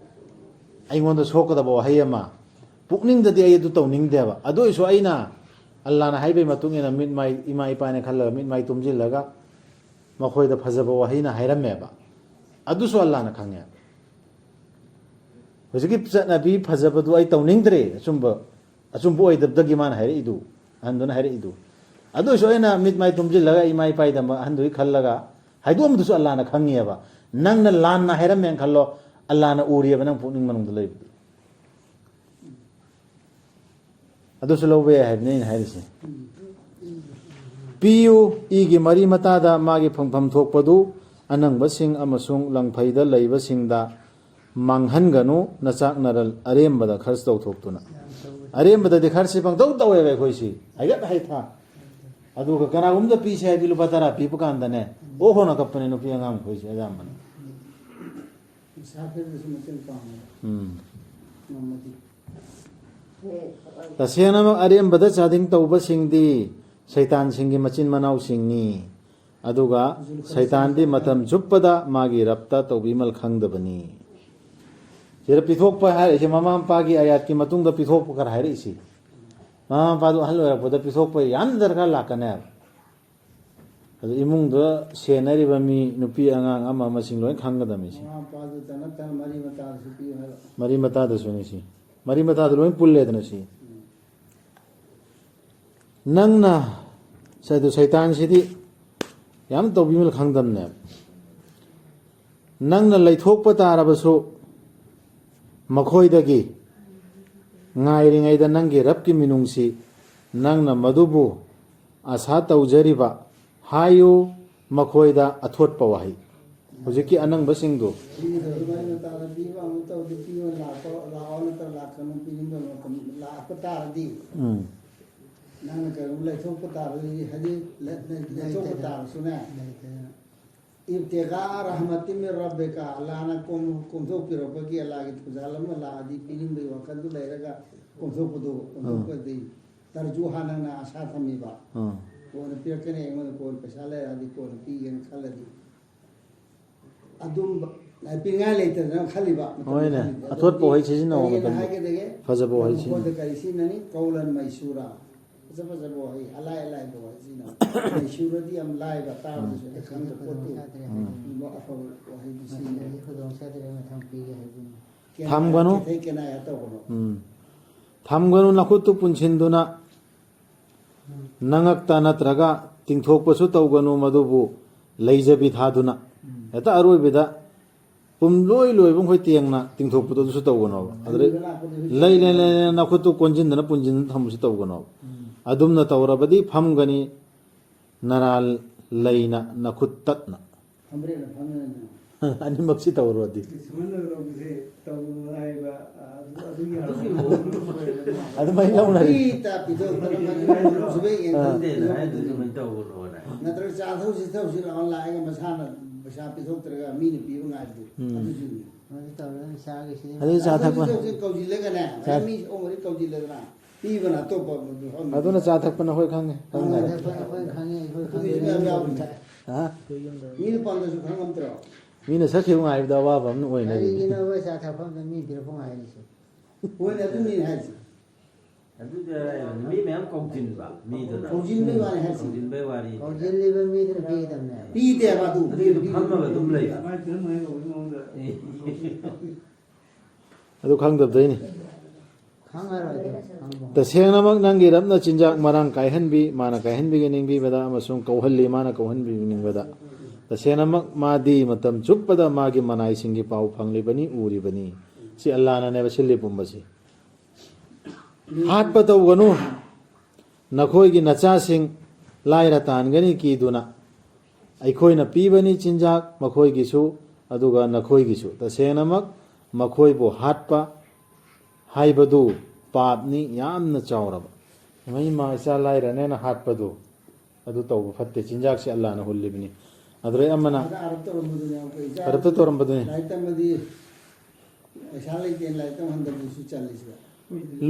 ꯑꯩꯉꯣꯟꯗ ꯁꯣꯛꯀꯗꯕ ꯋꯥꯍꯩ ꯑꯃ, ꯄꯨꯛꯅꯤꯡꯗꯗꯤ ꯑꯩ ꯑꯗꯨ ꯇꯧꯅꯤꯡꯗꯦꯕ꯫ ꯑꯗꯨ ꯑꯣꯏꯔꯁꯨ ꯑꯩꯅ ꯑꯜꯂꯥꯅ ꯍꯥꯏꯕꯒꯤ ꯃꯇꯨꯡ ꯏꯟꯅ ꯃꯤꯠ ꯃꯥꯏ, ꯏꯃꯥ ꯏꯄꯥꯅꯦ ꯈꯜꯂꯒ ꯃꯤꯠ ꯃꯥꯏ ꯇꯨꯝꯁꯤꯜꯂꯒ ꯃꯈꯣꯏꯗ ꯐꯖꯕ ꯋꯥꯍꯩꯅ ꯍꯥꯏꯔꯝꯃꯦꯕ꯫ ꯑꯗꯨꯁꯨ ꯑꯜꯂꯥꯅ ꯈꯪꯉꯦ꯫ ꯍꯧꯖꯤꯛꯀꯤ ꯆꯠꯅꯕꯤ ꯐꯖꯕꯗꯨ ꯑꯩ ꯇꯧꯅꯤꯡꯗ꯭ꯔꯦ, ꯑꯆꯨꯝꯕ, ꯑꯆꯨꯝꯕ ꯑꯣꯏꯗꯕꯗꯒꯤ ꯃꯥꯅ ꯍꯥꯏꯔꯛꯏꯗꯨ, ꯑꯍꯟꯗꯨꯅ ꯍꯥꯏꯔꯛꯏꯗꯨ꯫ ꯑꯗꯨ ꯑꯣꯏꯔꯁꯨ ꯑꯩꯅ ꯃꯤꯠ ꯃꯥꯏ ꯇꯨꯝꯁꯤꯜꯂꯒ ꯏꯃꯥ ꯏꯄꯥꯒꯤꯗꯃꯛ ꯑꯍꯟꯗꯨꯒꯤ ꯈꯜꯂꯒ ꯍꯥꯏꯗꯣꯛꯑꯝꯕꯗꯨꯁꯨ ꯑꯜꯂꯥꯅ ꯈꯪꯉꯦꯕ꯫ ꯅꯪꯅ ꯂꯥꯟꯅ ꯍꯥꯏꯔꯝꯃꯦꯅ ꯈꯜꯂꯣ, ꯑꯜꯂꯥꯅ ꯎꯔꯤꯑꯕ ꯅꯪ ꯄꯨꯛꯅꯤꯡ ꯃꯅꯨꯡꯗ ꯂꯩꯕꯗꯨ꯫ ꯑꯗꯨꯁꯨ ꯂꯧꯕ ꯌꯥꯏ ꯍꯥꯏꯕꯅꯤ ꯑꯩꯅ ꯍꯥꯏꯔꯤꯁꯦ꯫ ꯄꯤꯌꯨ, ꯏꯒꯤ ꯃꯔꯤ ꯃꯇꯥꯗ ꯃꯥꯒꯤ ꯐꯪꯐꯝ ꯊꯣꯛꯄꯗꯨ ꯑꯅꯪꯕꯁꯤꯡ ꯑꯃꯁꯨꯡ ꯂꯪꯐꯩꯗ ꯂꯩꯕꯁꯤꯡꯗ ꯃꯥꯡꯍꯟꯒꯅꯨ, ꯅꯆꯥꯛꯅꯔꯜ ꯑꯔꯦꯝꯕꯗ ꯈꯔꯆ ꯇꯧꯊꯣꯛꯇꯨꯅ꯫ ꯑꯔꯦꯝꯕꯗꯗꯤ ꯈꯔꯆꯁꯤ ꯄꯪꯇꯧ ꯇꯧꯋꯦꯕ ꯑꯩꯈꯣꯏꯁꯤ, ꯍꯥꯏꯒꯠ ꯍꯩꯊꯥ꯫ ꯑꯗꯨꯒ ꯀꯅꯥꯒꯨꯝꯕꯗ ꯄꯤꯁꯦ ꯍꯥꯏꯗꯤ ꯂꯨꯄꯥ ꯇꯔꯥ ꯄꯤꯕ ꯀꯥꯟꯗꯅꯦ, ꯑꯣ ꯍꯣꯅ ꯀꯞꯄꯅꯦ ꯅꯨꯄꯤ ꯑꯉꯥꯡꯈꯣꯏꯁꯦ ꯑꯌꯥꯝꯕꯅ꯫ ꯃꯁꯥꯐꯦꯗꯁꯨ ꯃꯇꯦꯡ ꯄꯥꯡꯉꯦ꯫ ꯎꯝ꯫ ꯉꯝꯃꯗꯤ꯫ ꯇꯁꯦꯡꯅꯃꯛ ꯑꯔꯦꯝꯕꯗ ꯆꯥꯗꯤꯡ ꯇꯧꯕꯁꯤꯡꯗꯤ ꯁꯩꯇꯥꯟꯁꯤꯡꯒꯤ ꯃꯆꯤꯟ ꯃꯅꯥꯎꯁꯤꯡꯅꯤ꯫ ꯑꯗꯨꯒ ꯁꯩꯇꯥꯟꯗꯤ ꯃꯇꯝ ꯆꯨꯞꯄꯗ ꯃꯥꯒꯤ ꯔꯞꯇ ꯇꯧꯕꯤꯃꯜ ꯈꯪꯗꯕꯅꯤ꯫ ꯁꯤꯗ ꯄꯤꯊꯣꯛꯄ ꯍꯥꯏꯔꯤꯁꯦ ꯃꯃꯥ ꯃꯄꯥꯒꯤ ꯑꯌꯥꯠꯀꯤ ꯃꯇꯨꯡꯗ ꯄꯤꯊꯣꯛꯄ ꯈꯔ ꯍꯥꯏꯔꯛꯏꯁꯤ꯫ ꯃꯃꯥ ꯃꯄꯥꯗꯨ ꯑꯍꯜ ꯑꯣꯏꯔꯛꯄꯗ ꯄꯤꯊꯣꯛꯄ ꯌꯥꯝ ꯗꯔꯀꯥꯔ ꯂꯥꯛꯀꯅꯦꯕ꯫ ꯑꯗꯨ ꯏꯃꯨꯡꯗ ꯁꯦꯟꯅꯔꯤꯕ ꯃꯤ, ꯅꯨꯄꯤ ꯑꯉꯥꯡ ꯑꯃ ꯑꯃꯁꯤꯡ ꯂꯣꯏ ꯈꯪꯒꯗꯕꯅꯤ ꯁꯤ꯫ ꯃꯃꯥ ꯃꯄꯥꯗꯨꯇ ꯅꯠꯇꯅ ꯃꯔꯤ ꯃꯇꯥꯗꯁꯨ ꯄꯤꯌꯨ ꯍꯥꯏꯕ꯫ ꯃꯔꯤ ꯃꯇꯥꯗꯁꯨꯅꯤ ꯁꯤ꯫ ꯃꯔꯤ ꯃꯇꯥꯗ ꯂꯣꯏ ꯄꯨꯜꯂꯦꯗꯅ ꯁꯤ꯫ ꯅꯪꯅ, ꯁ-, ꯑꯗꯨ ꯁꯩꯇꯥꯟꯁꯤꯗꯤ ꯌꯥꯝ ꯇꯧꯕꯤꯃꯜ ꯈꯪꯗꯝꯅꯦꯕ꯫ ꯅꯪꯅ ꯂꯩꯊꯣꯛꯄ ꯇꯥꯔꯕꯁꯨ ꯃꯈꯣꯏꯗꯒꯤ ꯉꯥꯏꯔꯤꯉꯩꯗ ꯅꯪꯒꯤ ꯔꯕꯀꯤ ꯃꯤꯅꯨꯡꯁꯤ, ꯅꯪꯅ ꯃꯗꯨꯕꯨ ꯑꯁꯥ ꯇꯧꯖꯔꯤꯕ ꯍꯥꯏꯌꯨ ꯃꯈꯣꯏꯗ ꯑꯊꯣꯠꯄ ꯋꯥꯍꯩ꯫ ꯍꯧꯖꯤꯛꯀꯤ ꯑꯅꯪꯕꯁꯤꯡꯗꯨ꯫ ꯄꯤꯒꯗꯕ ꯃꯔꯤ ꯃꯇꯥꯗ ꯄꯤꯕ ꯑꯃꯨꯛ ꯇꯧꯗꯤ ꯄꯤꯌꯣ ꯂꯥꯛꯄ, ꯂꯥꯛꯑꯣ ꯅꯠꯇ꯭ꯔ ꯂꯥꯛꯀꯅꯨ ꯄꯤꯅꯤꯡꯗꯕ ꯃꯇꯝ ꯂꯥꯛꯄ ꯇꯥꯔꯗꯤ꯫ ꯎꯝ꯫ ꯅꯪꯅ ꯀꯩꯒꯨꯝꯕ ꯂꯩꯊꯣꯛꯄ ꯇꯥꯔꯗꯤ, ꯍꯥꯏꯗꯤ ꯂꯩ-, ꯂꯩ-, ꯂꯩꯊꯣꯛꯄ ꯇꯥꯔꯁꯨꯅꯦ꯫ ꯂꯩꯇꯦꯗꯅ꯫ ابتغاء رحمة من ربك, ꯑꯜꯂꯥꯍꯅ ꯀꯣꯝ-, ꯀꯣꯝꯊꯣꯛꯄꯤꯔꯛꯄꯒꯤ, ꯑꯜꯂꯥꯍꯒꯤ ꯊꯧꯖꯥꯜ ꯑꯃ ꯂꯥꯛꯑꯗꯤ ꯄꯤꯅꯤꯡꯕꯒꯤ ꯋꯥꯈꯜꯗꯨ ꯂꯩꯔꯒ ꯀꯣꯝꯊꯣꯛꯄꯗꯣ, ꯀꯣꯝꯊꯣꯛꯄꯗꯤ, ꯇꯔꯖꯨꯍꯥ, ꯅꯪꯅ ꯑꯁꯥ ꯊꯝꯃꯤꯕ, ꯑꯥ꯫ ꯀꯣꯟꯅ ꯄꯤꯔꯛꯀꯅꯤ, ꯑꯩꯉꯣꯟꯗ ꯀꯣꯟꯅ ꯄꯩꯁꯥ ꯂꯩꯔꯛꯑꯗꯤ ꯀꯣꯟꯅ ꯄꯤꯒꯦꯅ ꯈꯜꯂꯗꯤ, ꯑꯗꯨꯝ ꯄꯤꯅꯤꯡꯉꯥꯏ ꯂꯩꯇꯗꯅ ꯈꯜꯂꯤꯕ ꯃꯇꯝꯗ ꯍꯣꯏꯅꯦ, ꯈꯜꯂꯤꯕ꯫ ꯑꯊꯣꯠꯄ ꯑꯗꯨꯗꯤ ꯋꯥꯍꯩ ꯁꯤꯖꯤꯟꯅꯕ ꯀꯔꯤ ꯍꯥꯏꯅ ꯃꯇꯝꯗ ꯍꯥꯏꯒꯗꯒꯦ? ꯐꯖꯕ ꯋꯥꯍꯩ ꯃꯈꯣꯟꯗ ꯁꯤꯖꯤꯟꯅꯧ꯫ ꯀꯔꯤ ꯁꯤꯖꯤꯟꯅꯅꯤ? ꯀꯧꯂꯟ ꯃꯩꯁꯨꯔꯥ꯫ ꯐꯖ ꯐꯖꯕ ꯋꯥꯍꯩ, ꯑꯂꯥꯏ ꯑꯂꯥꯏꯕ ꯋꯥꯍꯩ ꯁꯤꯖꯤꯟꯅꯧ꯫ ꯃꯩꯁꯨꯔꯗꯤ ꯌꯥꯝ ꯂꯥꯏꯕ, ꯇꯥꯕꯗꯁꯨ ꯍꯦꯛ ꯈꯪꯕ ꯄꯣꯠꯇꯨ꯫ ꯎꯝ꯫ ꯑꯗꯨꯒꯨꯝꯕ ꯑꯐꯕ ꯋꯥꯍꯩꯗꯨ ꯁꯤꯖꯤꯟꯅꯧ꯫ ꯃꯁꯤꯗꯤ ꯈꯨꯗꯣꯡꯆꯥꯗꯕ ꯃꯊꯪ ꯄꯤꯒꯦ ꯍꯥꯏꯕꯅꯤ꯫ ꯊꯝꯒꯅꯨ꯫ ꯀꯦꯊꯩ ꯀꯦꯅꯥꯏ ꯇꯧꯒꯅꯨ꯫ ꯎꯝ꯫ ꯊꯝꯒꯅꯨ, ꯅꯈꯨꯠꯇꯨ ꯄꯨꯟꯁꯤꯟꯗꯨꯅ꯫ ꯅꯉꯛꯇ ꯅꯠꯇ꯭ꯔꯒ ꯇꯤꯡꯊꯣꯛꯄꯁꯨ ꯇꯧꯒꯅꯨ, ꯃꯗꯨꯕꯨ ꯂꯩꯖꯕꯤ ꯊꯥꯗꯨꯅ꯫ ꯎꯝ꯫ ꯍꯦꯛꯇ ꯑꯔꯣꯏꯕꯗ ꯄꯨꯝꯂꯣꯏ ꯂꯣꯏꯕ ꯃꯈꯣꯏ ꯇꯦꯡꯅ ꯇꯤꯡꯊꯣꯛꯄꯗꯣ ꯑꯗꯨꯁꯨ ꯇꯧꯒꯅꯣꯕ꯫ ꯑꯗꯨꯗꯩ ꯑꯔꯣꯏꯕ ꯂꯥꯛꯄꯗ ꯍꯧꯖꯤꯛ ꯂꯩ, ꯂꯩ, ꯂꯩ, ꯂꯩ, ꯅꯈꯨꯠꯇꯨ ꯀꯣꯟꯁꯤꯟꯗꯅ ꯄꯨꯟꯁꯤꯟꯗꯅ ꯊꯝꯕꯁꯨ ꯇꯧꯒꯅꯣꯕ꯫ ꯎꯝ꯫ ꯑꯗꯨꯝꯅ ꯇꯧꯔꯕꯗꯤ ꯐꯝꯒꯅꯤ ꯅꯔꯥꯜ ꯂꯩꯅ ꯅꯈꯨꯠ ꯇꯠꯅ꯫ ꯐꯝꯕ꯭ꯔꯦꯛꯅ ꯐꯝꯗꯅ꯫ ꯑꯅꯤꯃꯛꯁꯤ ꯇꯧꯔꯨꯔꯗꯤ꯫ ꯁꯨꯃꯥꯏꯅ ꯂꯧꯕꯁꯦ ꯇꯧꯒꯅꯨ ꯍꯥꯏꯕ, ꯑ, ꯑꯗꯨ, ꯑꯗꯨꯒꯤ ꯑꯗꯨꯒꯤ ꯑꯣꯏꯔꯝꯒꯅꯤ꯫ ꯑꯗꯨꯃꯥꯏꯅ ꯂꯧꯅꯔꯤ꯫ ꯃꯤ ꯇꯥ ꯄꯤꯊꯣꯛꯇꯅ ꯃꯗꯨ ꯁꯨꯕꯦ ꯌꯦꯡꯗꯅ ꯑꯥ꯫ ꯅꯠꯇꯦꯅ ꯍꯥꯏꯗꯨ ꯑꯗꯨꯃꯥꯏꯅ ꯇꯧꯒꯅꯣꯅ꯫ ꯅꯠꯇ꯭ꯔꯒ ꯆꯥ ꯊꯛꯁꯤ ꯊꯛꯁꯤ ꯂꯥꯛꯑꯣ ꯂꯥꯛꯑꯒ ꯃꯁꯥꯅ ꯄꯩꯁꯥ ꯄꯤꯊꯣꯛꯇ꯭ꯔꯒ ꯃꯤꯅ ꯄꯤꯕ ꯉꯥꯏꯕꯗꯨ ꯎꯝ꯫ ꯑꯗꯨꯁꯨꯅꯤ꯫ ꯃꯗꯨ ꯇꯧꯔꯒ ꯅꯤꯁꯥꯒꯤ ꯁꯤꯗꯤ ꯑꯗꯨ ꯆꯥ ꯆꯥ ꯊꯛꯄ ꯊꯛꯁꯤ ꯊꯛꯁꯤ ꯀꯧꯁꯤꯜꯂꯒꯅꯦ꯫ ꯆꯥ ꯃꯌꯥꯝ ꯃꯤ ꯑꯣꯛ ꯃꯔꯤ ꯀꯧꯁꯤꯜꯂꯗꯅ ꯄꯤꯕꯅ ꯑꯇꯣꯞꯄ ꯃꯗꯨ ꯍꯧꯅ ꯑꯗꯨꯅ ꯆꯥ ꯊꯛꯄꯅ ꯍꯣꯏ ꯈꯪꯉꯦ꯫ ꯆꯥ ꯊꯛꯄ ꯑꯩꯈꯣꯏ ꯈꯪꯉꯦ, ꯑꯩꯈꯣꯏ ꯑꯗꯨꯒꯤꯁꯨ ꯈꯪꯉꯦ꯫ ꯃꯌꯥꯝ ꯌꯥꯎꯕꯅꯦ꯫ ꯍꯥ? ꯃꯤꯅ ꯄꯥꯝꯗ꯭ꯔꯁꯨ ꯈꯪꯉꯝꯗ꯭ꯔꯣ? ꯃꯤꯅ ꯁꯛꯈꯤꯕ ꯉꯥꯏꯕꯗ ꯑꯋꯥꯕ ꯑꯃ ꯑꯣꯏꯅꯔꯤꯅꯤ꯫ ꯀꯔꯤꯒꯤꯅꯣꯕ ꯆꯥ ꯊꯛꯐꯝꯗ ꯃꯤ ꯄꯤꯔꯛꯄ ꯉꯥꯏꯔꯤꯁꯦ? ꯍꯣꯏꯅꯦ, ꯑꯗꯨꯅꯤ ꯍꯥꯏꯁꯦ꯫ ꯑꯗꯨꯗ ꯃꯤ ꯃꯌꯥꯝ ꯀꯧꯁꯤꯟꯕ, ꯃꯤꯗꯨꯅ꯫ ꯀꯧꯁꯤꯟꯕꯩ ꯋꯥꯅꯤ ꯍꯥꯏꯁꯦ꯫ ꯀꯧꯁꯤꯟꯕꯩ ꯋꯥꯔꯤ꯫ ꯀꯧꯁꯤꯜꯂꯤꯕ ꯃꯤꯗꯨꯅ ꯄꯤꯒꯗꯕꯅꯦ꯫ ꯄꯤꯗꯦꯕ ꯑꯗꯨ꯫ ꯑꯗꯨꯗꯤ ꯐꯝꯃꯒ ꯑꯗꯨꯝ ꯂꯩꯕ꯫ ꯃꯥꯏ ꯄꯤꯔꯝꯃꯣꯏ ꯀꯧꯕꯒꯤ ꯃꯑꯣꯡꯗ꯫ ꯑꯗꯨ ꯈꯪꯗꯕꯗꯩꯅꯤ꯫ ꯈꯪꯉꯔꯣꯏ ꯑꯗꯨ, ꯈꯪꯕ꯫ ꯇꯁꯦꯡꯅꯃꯛ ꯅꯪꯒꯤ ꯔꯕꯅ ꯆꯤꯟꯖꯥꯛ ꯃꯔꯥꯡ ꯀꯥꯏꯍꯟꯕꯤ, ꯃꯥꯅ ꯀꯥꯏꯍꯟꯕꯤꯅꯤꯡꯕꯤꯕꯗ ꯑꯃꯁꯨꯡ ꯀꯧꯍꯜꯂꯤ, ꯃꯥꯅ ꯀꯧꯍꯟꯕꯤꯅꯤꯡꯕꯗ꯫ ꯇꯁꯦꯡꯅꯃꯛ ꯃꯥꯗꯤ ꯃꯇꯝ ꯆꯨꯞꯄꯗ ꯃꯥꯒꯤ ꯃꯅꯥꯏꯁꯤꯡꯒꯤ ꯄꯥꯎ ꯐꯪꯂꯤꯕꯅꯤ, ꯎꯔꯤꯕꯅꯤ꯫ ꯁꯤ ꯑꯜꯂꯥꯅꯅꯦꯕ ꯁꯤꯜꯂꯤ ꯄꯨꯝꯕꯁꯤ꯫ ꯍꯥꯠꯄ ꯇꯧꯒꯅꯨ꯫ ꯅꯈꯣꯏꯒꯤ ꯅꯆꯥꯁꯤꯡ ꯂꯥꯏꯔ ꯇꯥꯟꯒꯅꯤ ꯀꯤꯗꯨꯅ꯫ ꯑꯩꯈꯣꯏꯅ ꯄꯤꯕꯅꯤ ꯆꯤꯟꯖꯥꯛ ꯃꯈꯣꯏꯒꯤꯁꯨ, ꯑꯗꯨꯒ ꯅꯈꯣꯏꯒꯤꯁꯨ꯫ ꯇꯁꯦꯡꯅꯃꯛ ꯃꯈꯣꯏꯕꯨ ꯍꯥꯠꯄ ꯍꯥꯏꯕꯗꯨ ꯄꯥꯞꯅꯤ ꯌꯥꯝꯅ ꯆꯥꯎꯔꯕ꯫ ꯏꯃꯥ, ꯏꯃꯥ, ꯏꯆꯥ ꯂꯥꯏꯔꯅꯦꯅ ꯍꯥꯠꯄꯗꯨ, ꯑꯗꯨ ꯇꯧꯕ ꯐꯠꯇꯦ꯫ ꯆꯤꯟꯖꯥꯛꯁꯦ ꯑꯜꯂꯥꯅ ꯍꯨꯜꯂꯤꯕꯅꯤ꯫ ꯑꯗꯨꯗꯩ ꯑꯃꯅ ꯑꯥꯗ ꯑꯔꯕꯇ ꯇꯧꯔꯝꯕꯗꯨꯅꯦ ꯑꯩꯈꯣꯏ ꯏꯆꯥ ꯑꯔꯕꯇ ꯇꯧꯔꯝꯕꯗꯨꯅꯤ꯫ ꯂꯥꯏꯔꯤꯛ ꯇꯝꯃꯗꯤ ꯄꯩꯁꯥ ꯂꯩꯇꯦꯅ ꯂꯥꯏꯔꯤꯛ ꯇꯝꯍꯟꯗꯕꯗꯨꯁꯨ ꯆꯜꯂꯤꯁꯤꯗ꯫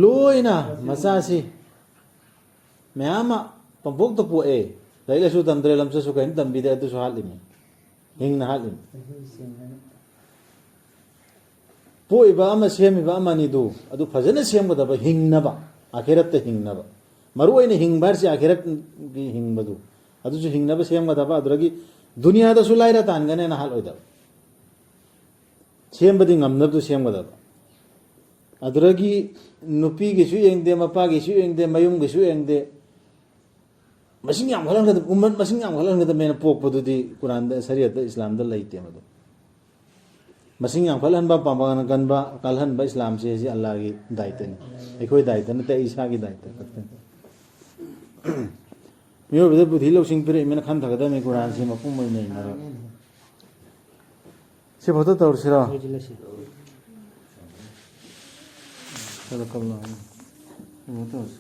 ꯂꯣꯏꯅ ꯃꯆꯥꯁꯤ ꯃꯌꯥꯝ ꯑꯃ ꯄꯪꯄꯣꯛꯇ ꯄꯣꯛꯑꯦ, ꯂꯥꯏꯔꯤꯛ ꯂꯥꯏꯁꯨ ꯇꯝꯗ꯭ꯔꯦ, ꯂꯝꯆꯠꯁꯨ ꯀꯔꯤꯝ ꯇꯝꯕꯤꯗꯦ, ꯑꯗꯨꯁꯨ ꯍꯥꯠꯂꯤꯃꯤ, ꯍꯤꯡꯅ ꯍꯥꯠꯂꯤꯃꯤ꯫ ꯄꯣꯛꯏꯕ ꯑꯃ ꯁꯦꯝꯃꯤꯕ ꯑꯃꯅꯤꯗꯨ ꯑꯗꯨ ꯐꯖꯅ ꯁꯦꯝꯒꯗꯕ, ꯍꯤꯡꯅꯕ, ꯑꯥꯈꯤꯔꯠꯇ ꯍꯤꯡꯅꯕ꯫ ꯃꯔꯨ ꯑꯣꯏꯅ ꯍꯤꯡꯕ ꯍꯥꯏꯔꯤꯁꯦ ꯑꯥꯈꯤꯔꯠꯀꯤ ꯍꯤꯡꯕꯗꯨ, ꯑꯗꯨꯁꯨ ꯍꯤꯡꯅꯕ ꯁꯦꯝꯒꯗꯕ꯫ ꯑꯗꯨꯗꯒꯤ ꯗꯨꯅꯤꯌꯥꯗꯁꯨ ꯂꯥꯏꯔ ꯇꯥꯟꯒꯅꯦꯅ ꯍꯥꯠꯂꯣꯏꯗꯕ, ꯁꯦꯝꯕꯗꯤ ꯉꯝꯅꯕꯗꯨ ꯁꯦꯝꯒꯗꯕ꯫ ꯑꯗꯨꯗꯒꯤ ꯅꯨꯄꯤꯒꯤꯁꯨ ꯌꯦꯡꯗꯦ, ꯃꯄꯥꯒꯤꯁꯨ ꯌꯦꯡꯗꯦ, ꯃꯌꯨꯝꯒꯤꯁꯨ ꯌꯦꯡꯗꯦ, ꯃꯁꯤꯡ ꯌꯥꯝꯈꯠꯍꯟꯒꯗꯕ, ꯎꯝꯃꯠ ꯃꯁꯤꯡ ꯌꯥꯝꯈꯠꯍꯟꯒꯗꯕꯅꯦꯅ ꯄꯣꯛꯄꯗꯨꯗꯤ ꯀꯨꯔꯥꯟꯗ, ꯁꯔꯤꯌꯠꯇ, ꯏꯁꯂꯥꯝꯗ ꯂꯩꯇꯦ꯫ ꯃꯗꯨ ꯃꯁꯤꯡ ꯌꯥꯝꯈꯠꯍꯟꯕ, ꯄꯥꯡꯒꯜ ꯀꯟꯕ, ꯀꯜꯍꯟꯕ ꯏꯁꯂꯥꯝꯁꯦ ꯁꯤ ꯑꯜꯂꯥꯍꯒꯤ ꯗꯥꯏꯇꯅꯤ, ꯑꯩꯈꯣꯏ ꯗꯥꯏꯇ ꯅꯠꯇꯦ, ꯑꯩ ꯏꯁꯥꯒꯤ ꯗꯥꯏꯇ ꯈꯛꯇꯅꯤ꯫ ꯃꯤꯑꯣꯏꯕꯗ ꯕꯨꯙꯤ ꯂꯧꯁꯤꯡ ꯄꯤꯔꯛꯏꯃꯤꯅ ꯈꯟꯊꯒꯗꯕꯅꯤ, ꯀꯨꯔꯥꯟꯁꯤ ꯃꯄꯨꯡ ꯑꯣꯏꯅ ꯏꯟꯅꯔꯒ꯫ ꯁꯤ ꯐꯣꯇꯣ ꯇꯧꯔꯁꯤꯔꯣ? ꯂꯣꯏꯁꯤꯜꯂꯁꯤ꯫ ꯁꯗꯀꯜꯂꯥꯍꯨ꯫ ꯀꯩꯅꯣ ꯇꯧꯔꯁꯤ꯫